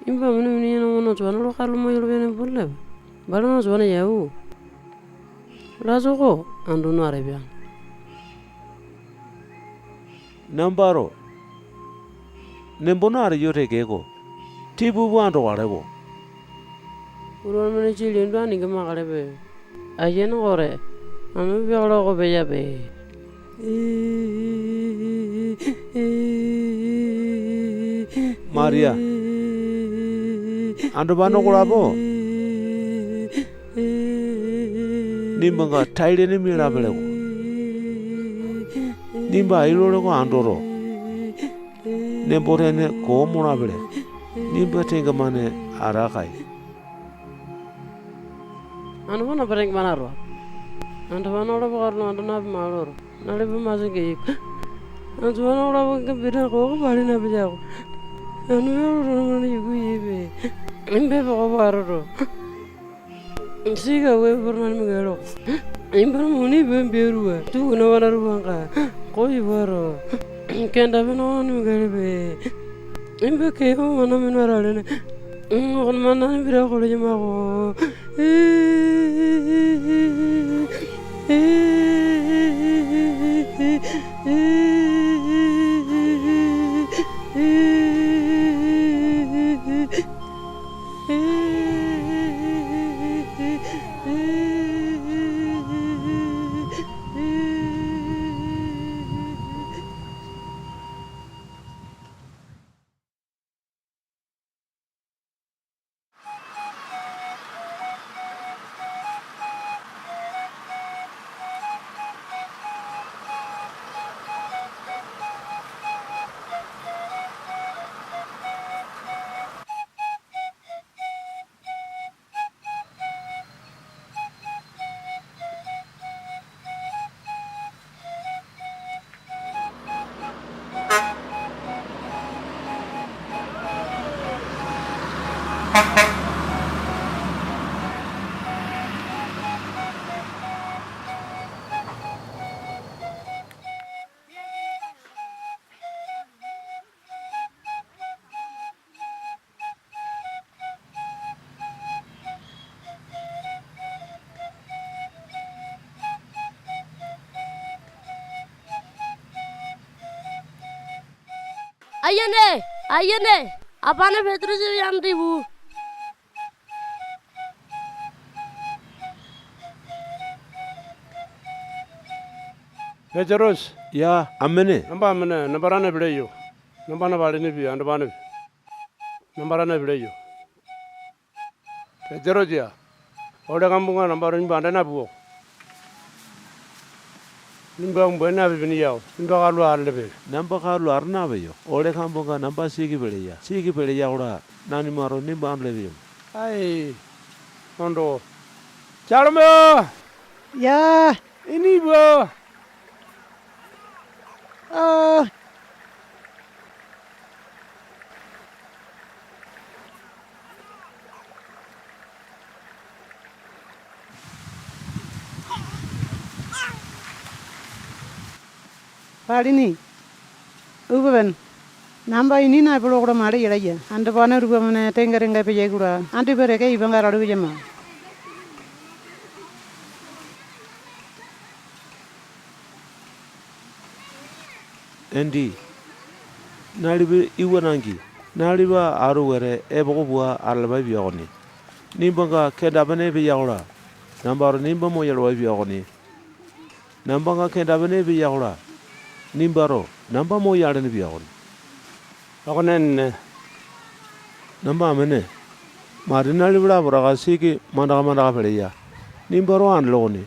Nimba amene mini yene okona Juane lo katulo moyolo-peyene nembo telepe. Balana Juane yau laso oko ando no atepiane. Nambato nembo no ateyo tekeko, tipa pua andokale-ko. Utupane-mane jia leaindo, aninga makalepe. Ayiane Gote, anu peakale oko peyape. Maria, andopane okolapo, nimbanga tai-lene mialapele-ko. Nimba ai lole oko andoto, nembo-tene koo molapele. Nimba tengamane ata kai. Anu oko namba tengamane atoa. Andopane okolapo katulo ando napimakale loto, nalipa masia geyo. Andopane okolapo kinga betesa koo oko pali napeya-ko. Anu yolo tona-mane yuku yaipe. Nimba epoko pua atoto, siki awua epoto, nanima gee loko. Nimbana muni ipa embeya tupa, tukuna wana tupanga koyo puato, kenda-pene okone nanima gelepe. Nimba kee oko mana minu atalene okonemane nanima pitaka koo leyama-ko. Ayiane, ayiane, apane Peturusa yame tipu. Peturusa. Ya, amene. Namba amene, namba tane peleyo. Nambana palinipi, andopanepi. Namba tane peleyo. Peturusa, ole kambuanga nambato nimba anda napuwa-ko. Nimba umbaini napipini ya-ko. Nimba katulo atelepe. Namba katulo ata napeyo. Ole kambuanga namba siki peleya. Siki peleya-kola, nanimato nimba ando lepeyama. Ai, ondo. Salome! Ya. Ini ipa? Ah. Palini. Upa pene. Namba ini naepolo-kola mali yalaya. Andopane utupa-mane tenga-tenga peyai-kola, andipa teke ipanga atalu peyama. Endi, nalipa iwana-angi, nalipa atu wete epoko pua atalapae-pia okoni. Nimbanga kenda-pene epeya-kola, nambato nimba moyalapae-pia okoni. Nambanga kenda-pene epeya-kola, Nimbato namba moyalene pia okoni. Okone enene. Namba amene, matili nalipa lapotaka siki mandaka-mandaka peleya. Nimbato andele okoni.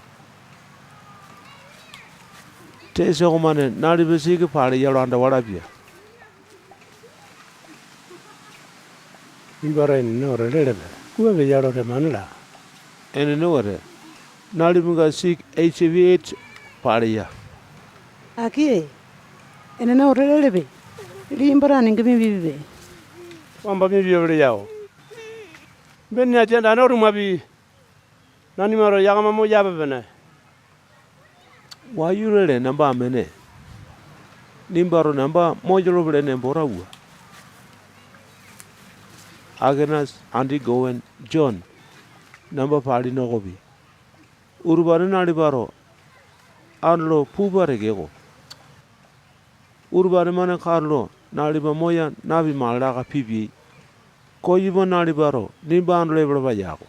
Tesa okomane nalipa siki paleya lo andawa lapia. Nimbato enene wete lelepe. Wua peya lo temane laa. Enene wete, nalipanga siki H I V AIDS paleya. Aki, enene wete lelepe. Liyambato aninga mipipe. Wamba mipiape leya-o. Mbene asia andane otumapi, nanimato yakama moyape-pene. Wayuu lele namba amene, nimbato namba moyolo-pele nembo tauwa. Akenasa, Andi Gowen, John, namba palini okopi, utupane nalipato andolo pupa tekeko, utupane-mane katulo nalipa moya napimakale laka pipiai. Koyupa nalipato nimba andolo epolo payako.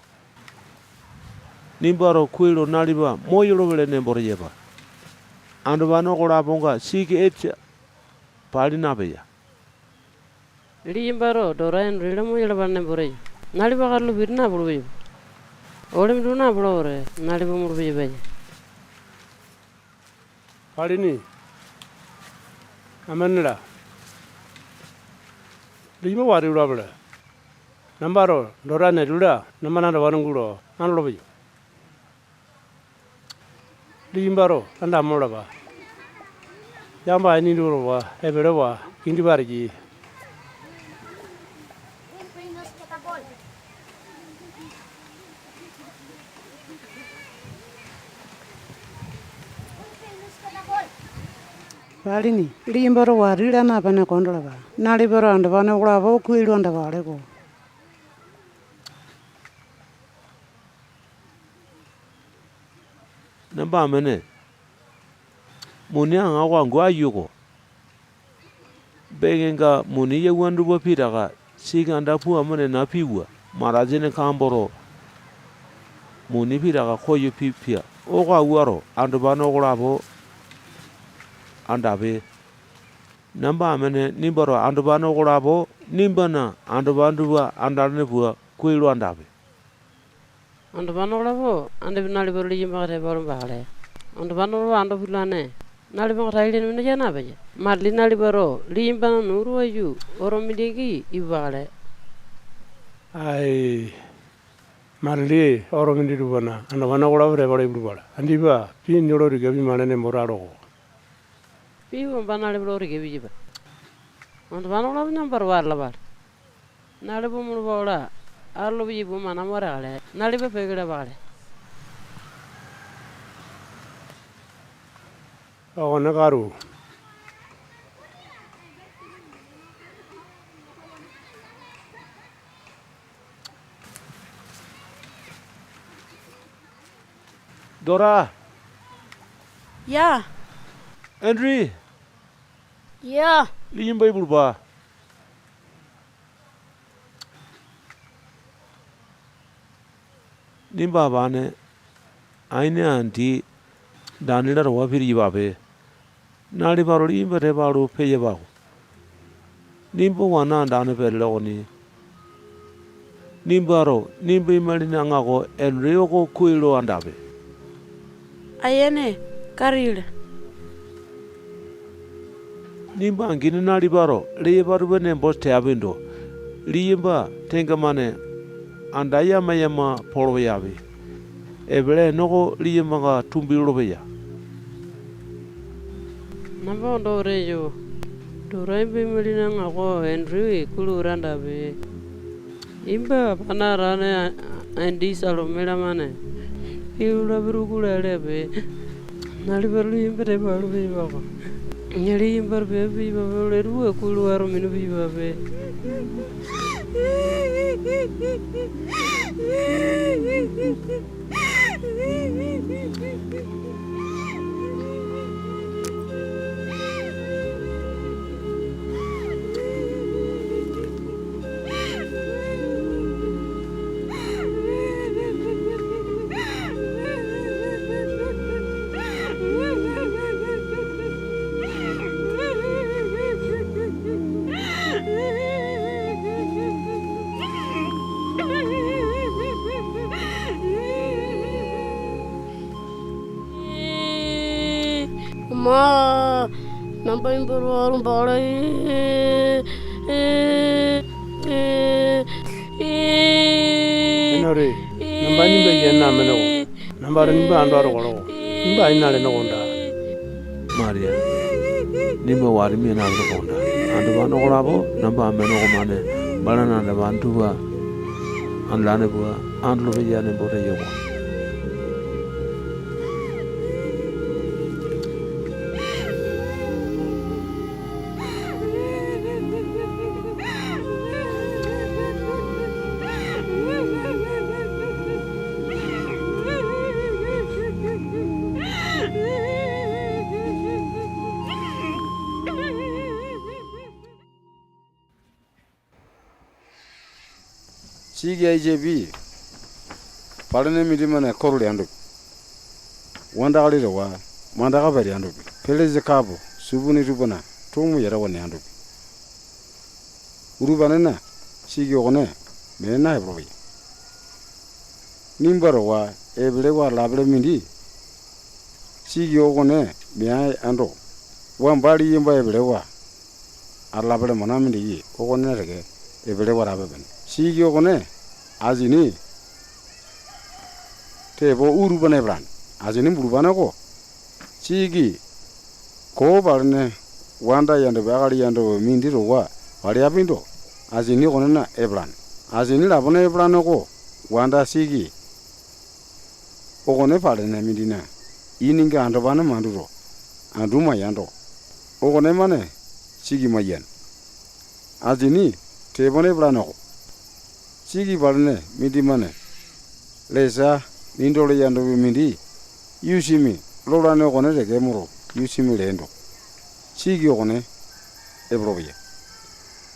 Nimbato kuai lo nalipa moyolo-pele nembo teyapa. Andopane okolaponga siki epesa pali napeya. Liyambato Dora Henry lo moyalapale nembo teyo. Nalipa katulo piti napulu-peyape. Ole minditupa napola wete, nalipa mulu-peyapia. Palini. Amene-la. Liyamba wati ulapele. Nambato Dora Henry-la nambana andopane gulo andolopeyo. Liyambato andamo lapa. Yakama aini doko towa epelewa kindipa ateyai. Palini, liyambato wati laa napene kondalapa. Nalipato andopane okolapo kuai lo andapakale-ko. Namba amene, muni aŋako angu ayoko. Bekenga muni yauwane tupa pitaka siki anda puama nena piwa, matasini kamboto muni pitaka koyo pipia. Oko awuato, andopane okolapo andape. Namba amene, nimbato andopane okolapo nimbana andopane tupa andalane pua kuai lo andape. Andopane okolapo andepi, nalipato liyambanga tepa alu bakale. Andopane okolapo ando pitulane, nalipanga tai-lene mindi ya napeya. Matili nalipato liyambana nuu towa aiyu oto mindi angi ipupakale. Ai, matili oto mindi tupana andopane okolapo tepa alu ipupakale. Andipa pii dini lo tika pimakale nembo talo-ko. Pii wamba nalipa lo tika piyapa. Andopane okolapo namba towa atalapale. Nalipa omolopa-kola, atolopeyai pua mana mo ateakale. Nalipa peke lapakale. Okone katu. Dora. Ya. Henry. Ya. Liyamba ipulupa. Nimba apane, aini andi Danila towa pitiyapape. Nalipato liyamba tepa alu peyapa-ko. Nimba wana andane petele okoni. Nimbato nimba imalini aŋako Henry oko kuai lo andape. Ayiane, Katila. Nimba angini nalipato leyapa tupa nembo teapindo, liyamba tengamane anda yama-yama polo-peyapi. Epele ene oko liyambanga tumbi lolopeya. Namba ondo wete eyo. Dora, nimba imalini aŋako Henry kuai lo wete andape. Nimba pana atane a-, andi Salome lamane pii lolapi tupa kuai lo leape. Nalipato liyamba tepa alu peyapa-ko. Liyambato piape piyapape lolai tupa kuai lo wato minu piyapape. Namba nimba towa atu bakale. Enoti, namba nimba yene amene oko. Nambato nimba ando atokale oko. Nimba ai nalene konda. Maria, nimba wati mia napene konda. Andopane okolapo namba amene okomane balana andopane tupa andalane pua andolopeya nembo teyo oko. Siki aisapi palene mindimane koto leandopi, wandakali towa mandaka peteandopi, pelesa kapo supuni tupana tomo yatawa neandopi, utupanena siki okone mee naepolo-peya. Nimba towa epelewa atalapele mindi siki okone meae ando, wamba liyamba epelewa atalapele mana mindiki okonena teke epelewa atape-pene. Siki okone asini tepo utupane epalane. Asini bulupane oko siki koo palene wanda yandopi, akali yandopi mindi towa paleapindo, asini okonena epalane. Asini lapone epalane oko wanda siki okone palene mindina ininga andopane manduto, andu mayando, okonemane siki maiyane. Asini tepone epalane oko. Siki palene mindimane lesa mindole yandopi mindi yusimi lolane okone teke moto, yusimi leendo, siki okone epolopeya.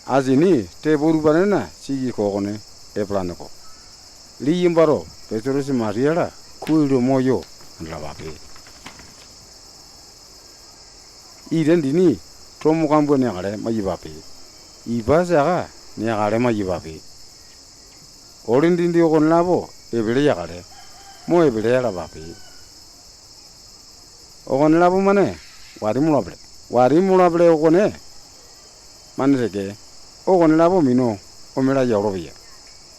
Asini tepo utupanena siki koo okone epalane-ko. Liyambato Peturusa Matiya-la, kuai lo moyo andalapape. Ita dini tomo kambua neakale maiyapape. Ipa saka neakale maiyapape. Ole dindi okonelapo epele yakale, mo epele alapape. Okonelapo-mane wati molapele. Wati molapele okone mane teke, okonelapo minu ome laya olopeya.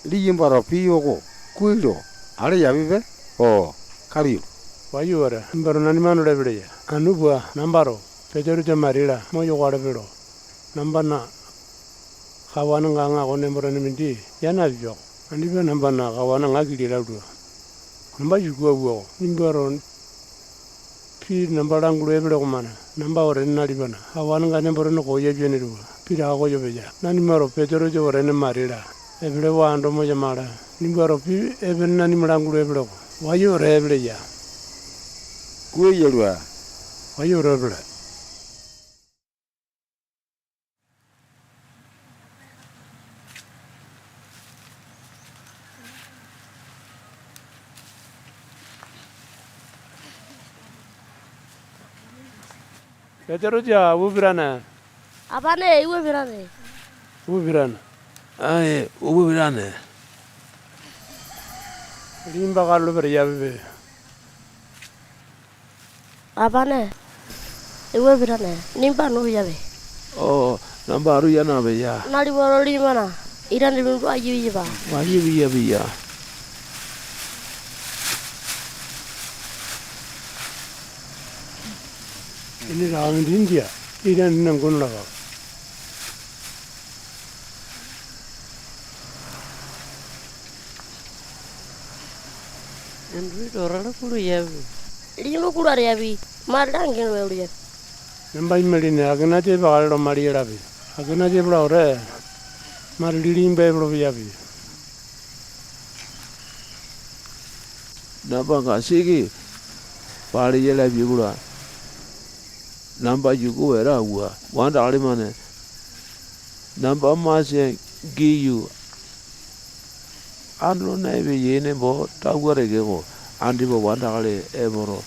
Liyambato pii oko kuai lo ale yapipe. Oo, kaliyo. Wayuu wete, nimbato nanima ando lepeleya. Anu pua, nambato Peturusa Matiya-la moyokalepe lo, nambana kawanenga aŋako nembo-tene mindi ya napipe-ko. Andipa nambana kawane aŋa kili lalua. Namba yuku awua-ko. Nimbato pii namba langulu epele okomane, namba wetene nalipana kawanenga nembo-tene koo yapiane tupa pitaka koyo peya. Nanimato Peturusa wetene Matiya-la epelewa ando moyamakale, nimbato pii epene nanima langulu epele oko wayo wete epeleya. Kuai yalua. Wayo wete epele. Peturusa, upa pitane. Apane, upa pitane. Upa pitane. Ae, upa pitane. Liyamba katulo peteyapipe. Apane, upa pitane. Nimba anu peyape. Oo, namba atu ya napeya. Nalipato liyambana ita dini mindi aiya piyapa. Aiya piyapiya. Ini taka mindi jia. Ita dini nangu nalapa. Anduli totale kulu yapi. Liyamba kulu ateyapi. Matili angi lo ulu yapi. Namba imalini Akenasa epakale lo mali yalapi. Akenasa epola wete matili liyamba epolo-peyapi. Nambanga siki paliya lapia-kola, namba yuku wete awua, wandakali-mane namba masia giyu andolo naepeyai nembo tauwa tekeko, andipa wandakali epoto,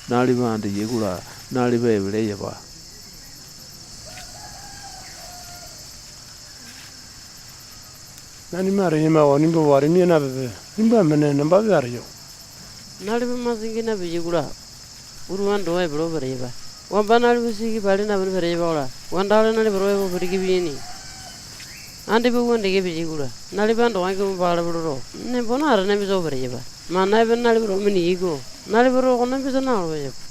nalipa andeyai-kola, nalipa epele eyapa. Nanima ateyama-ko, nimba wati mia napepe. Nimba amene, nambapi ateyo. Nalipa masia gii napeyai-kola, utupane towa epele oko peteyapa. Wamba nalipa siki pali napene peteyapa-kola, wandakali nalipa towa epo pitikipiyaini. Andipa wuane teke peyai-kola, nalipa andoko angi ombo-palepe loto, nembo natene mindi towa peteyapa. Mana epene nalipa towa mineyai-ko. Nalipato okone mindi nalolo-peyape.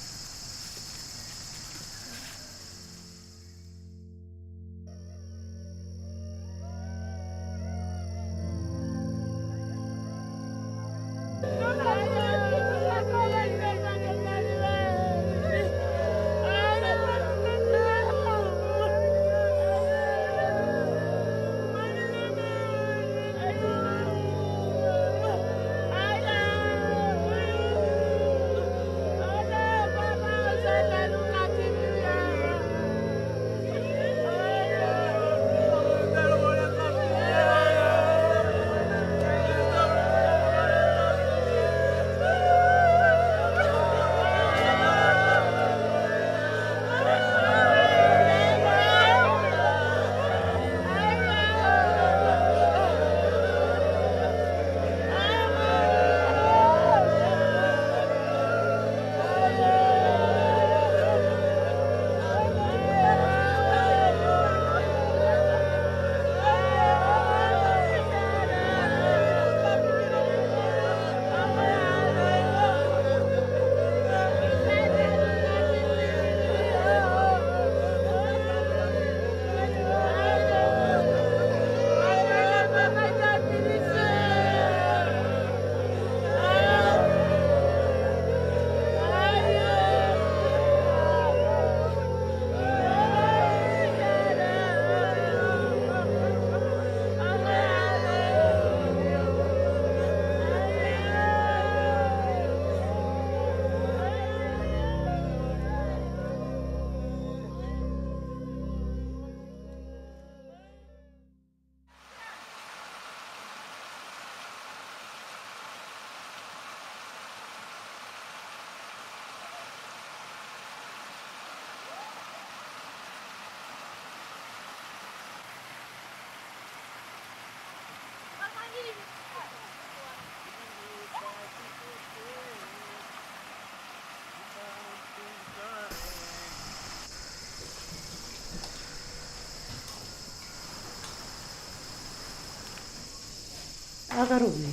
Akatupi,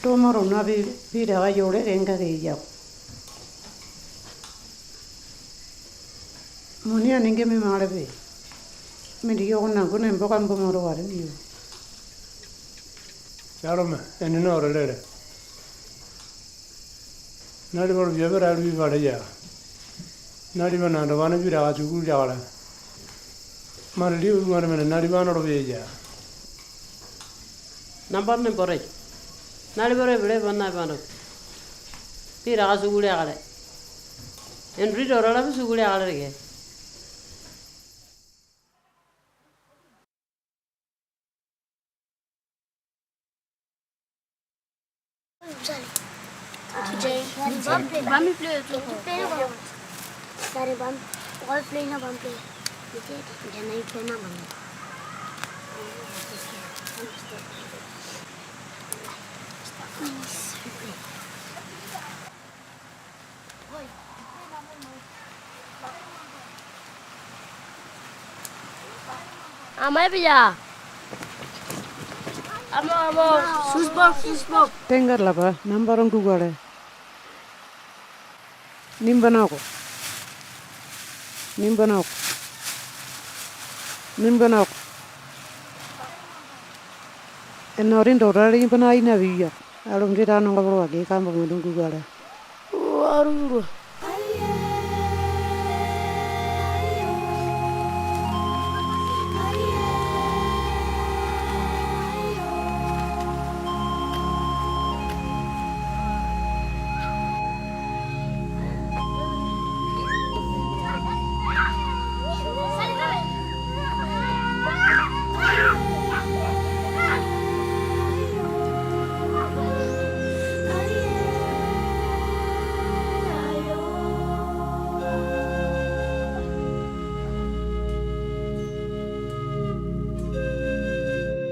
tomo tona pi-, pitaka yole kenga keya-ko. Muni aninga memakalepe. Mindiki okona angu nembo kambua moto wata leyo. Salome, enene wete lele. Nalipato piape talu pipale ya. Nalipana andopane pitaka sukulu leakale. Matili utupane-mane nalipa andolo-peya ya. Nambato nembo teyo. Nalipato epele epa naepando, pitaka sukulu leakale. Enduti tota lapi sukulu leakale teke. Amae peya. Amo, amo. Susbok, susbok. Tenga lapa, nambato gukale. Nimbana oko. Nimbana oko. Nimbana oko. Ena oti ndota nimbana ai napiya. Alo mindi tanonga polowa-ke kambua mandu gukale. Atu gulua.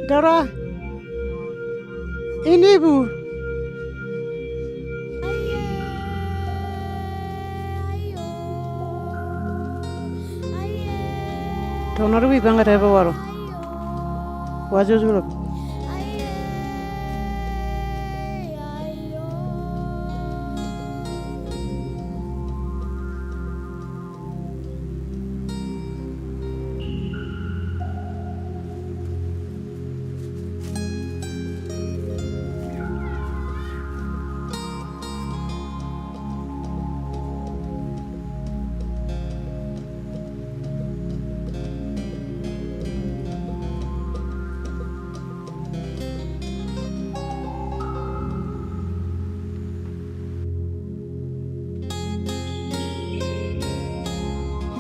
Dora, ini ipu. Tona tupa ipanga tepa wato, wasia sulape.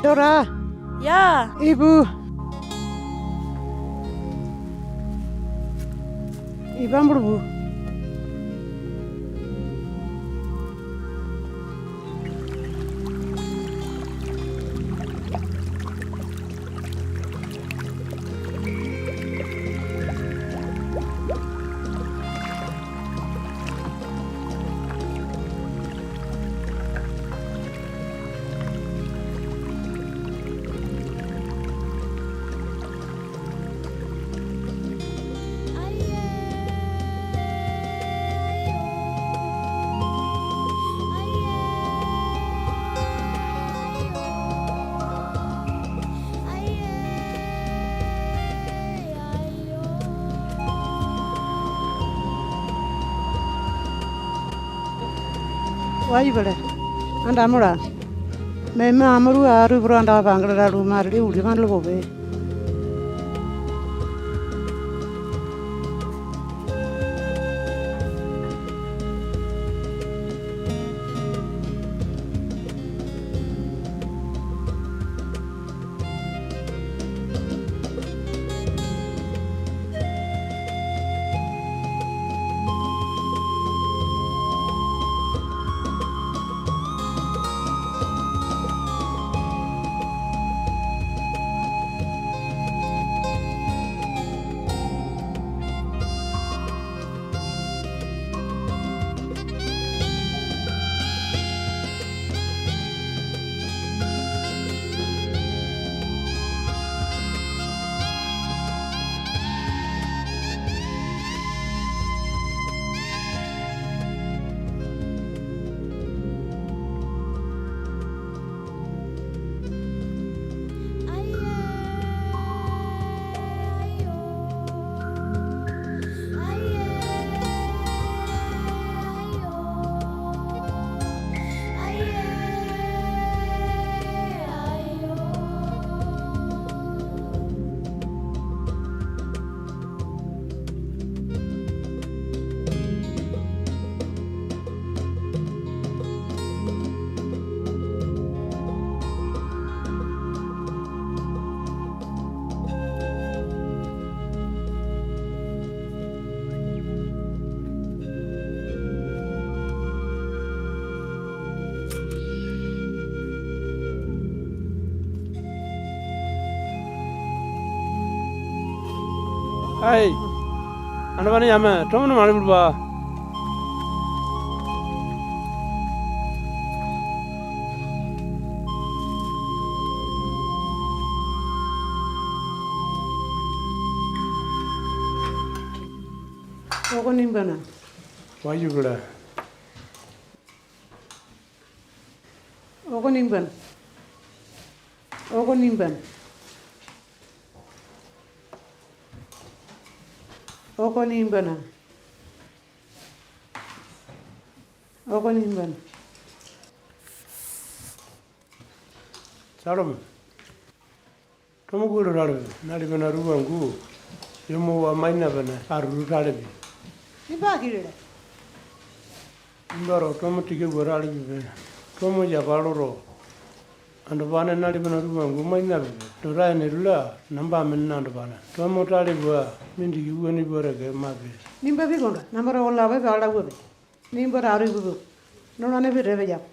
Dora. Ya. Ipu. Ipa ambulupu. Wayu pele. Andamo la. Meme amaru atu ipoto andaka pangale lalu, matili uli mandolo pope. Ai, andopane yame, tomo no mali pulupa. Oko nimbana. Wayu pele. Oko nimbana. Oko nimbana. Oko nimbana. Oko nimbana. Salomo. Tomo kuai lo talepe. Nalipana rupa angu yomowa mai napene, atutu talepe. Nimba aki lele. Nimbato tomo tika pua talepipe. Tomo yapa loto, andopane nalipana rupa angu mai napepe. Dota ene tula namba amene andopane. Tomo tale pua mindiki wuane pua teke mape. Nimba pii konda. Nambato okonelapo epeakale laupape. Nimbato atu ipupi. Nolane pii tepe yako.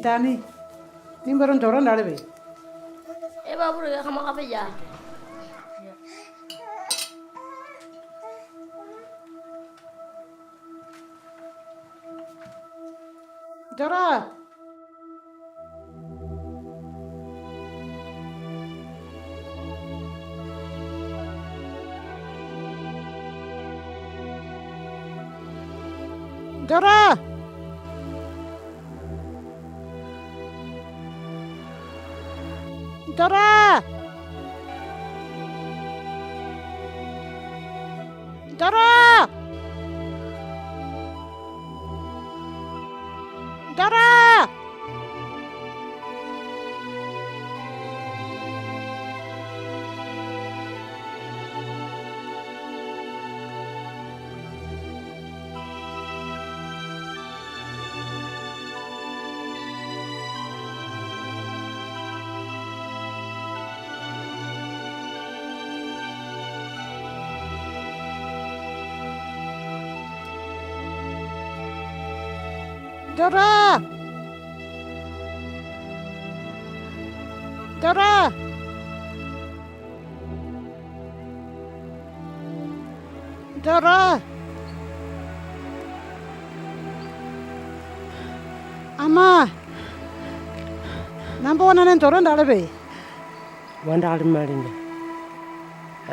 Tani, nimbato Jota andalepe. Epapu teke kamaka peya. Jota. Jota. Jota. Jota! Jota! Jota! Jota! Jota! Ama! Namba wanane Jota andalepe. Wandakali malinga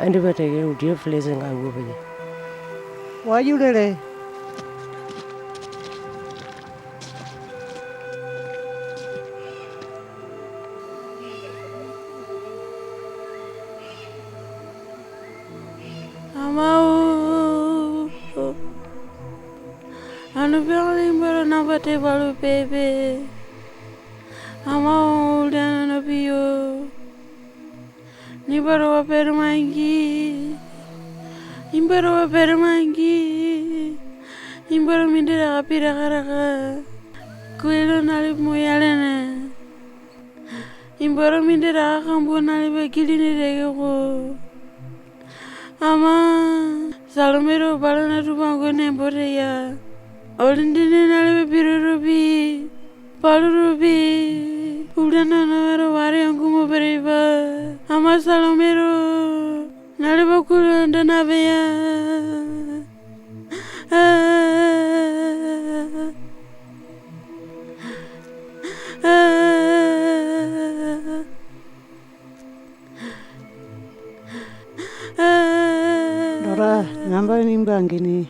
andipa teke ulia pelesenga awua peya. Wayu lele. Ama-o, anu peakale nimbato namba tepa alu pepe. Ama-o, ulia nono piyo. Nimba towa petema-angi, nimba towa petema-angi, nimbato minditaka pitaka taka kuai lo nalipa moyalene. Nimbato minditaka kambua nalipa kilini tekeko, ama Salometo balana tupa angu nembo teya. Ole dindi nalipa pitutopi, palutopi, ulia nono wato wati angu mo petepa. Ama Salometo nalipa kuai lo anda napeya. Dota, namba nimba angini.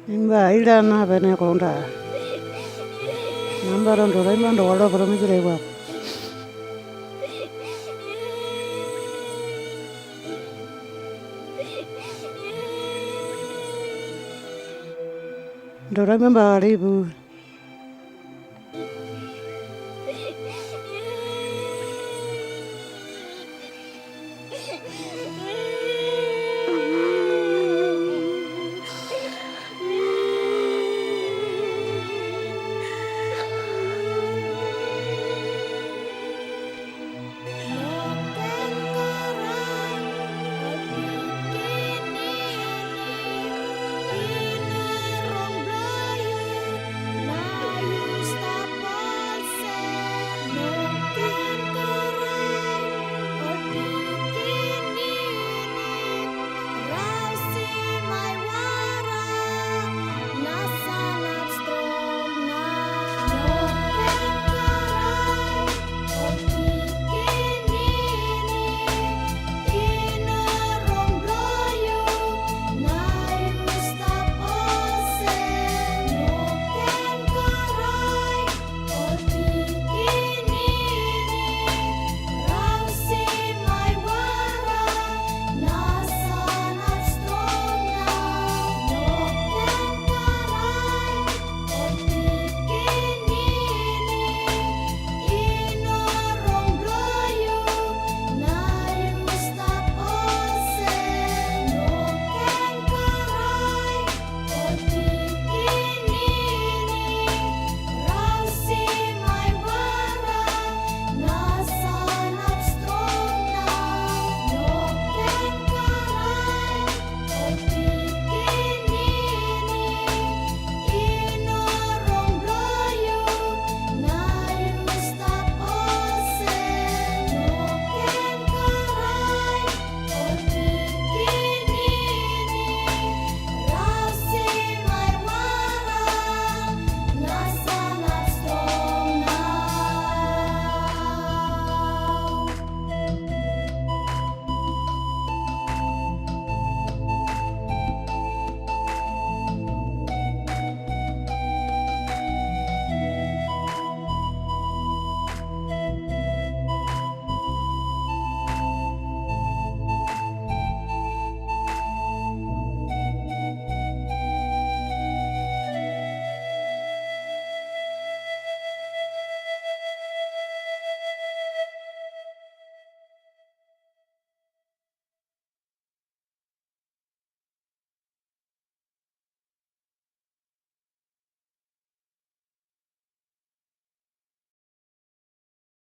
Nimba ai laa napene konda. Nambato Dota nimba andowa lo potomisa lewa. Dota nimba bakale ipu.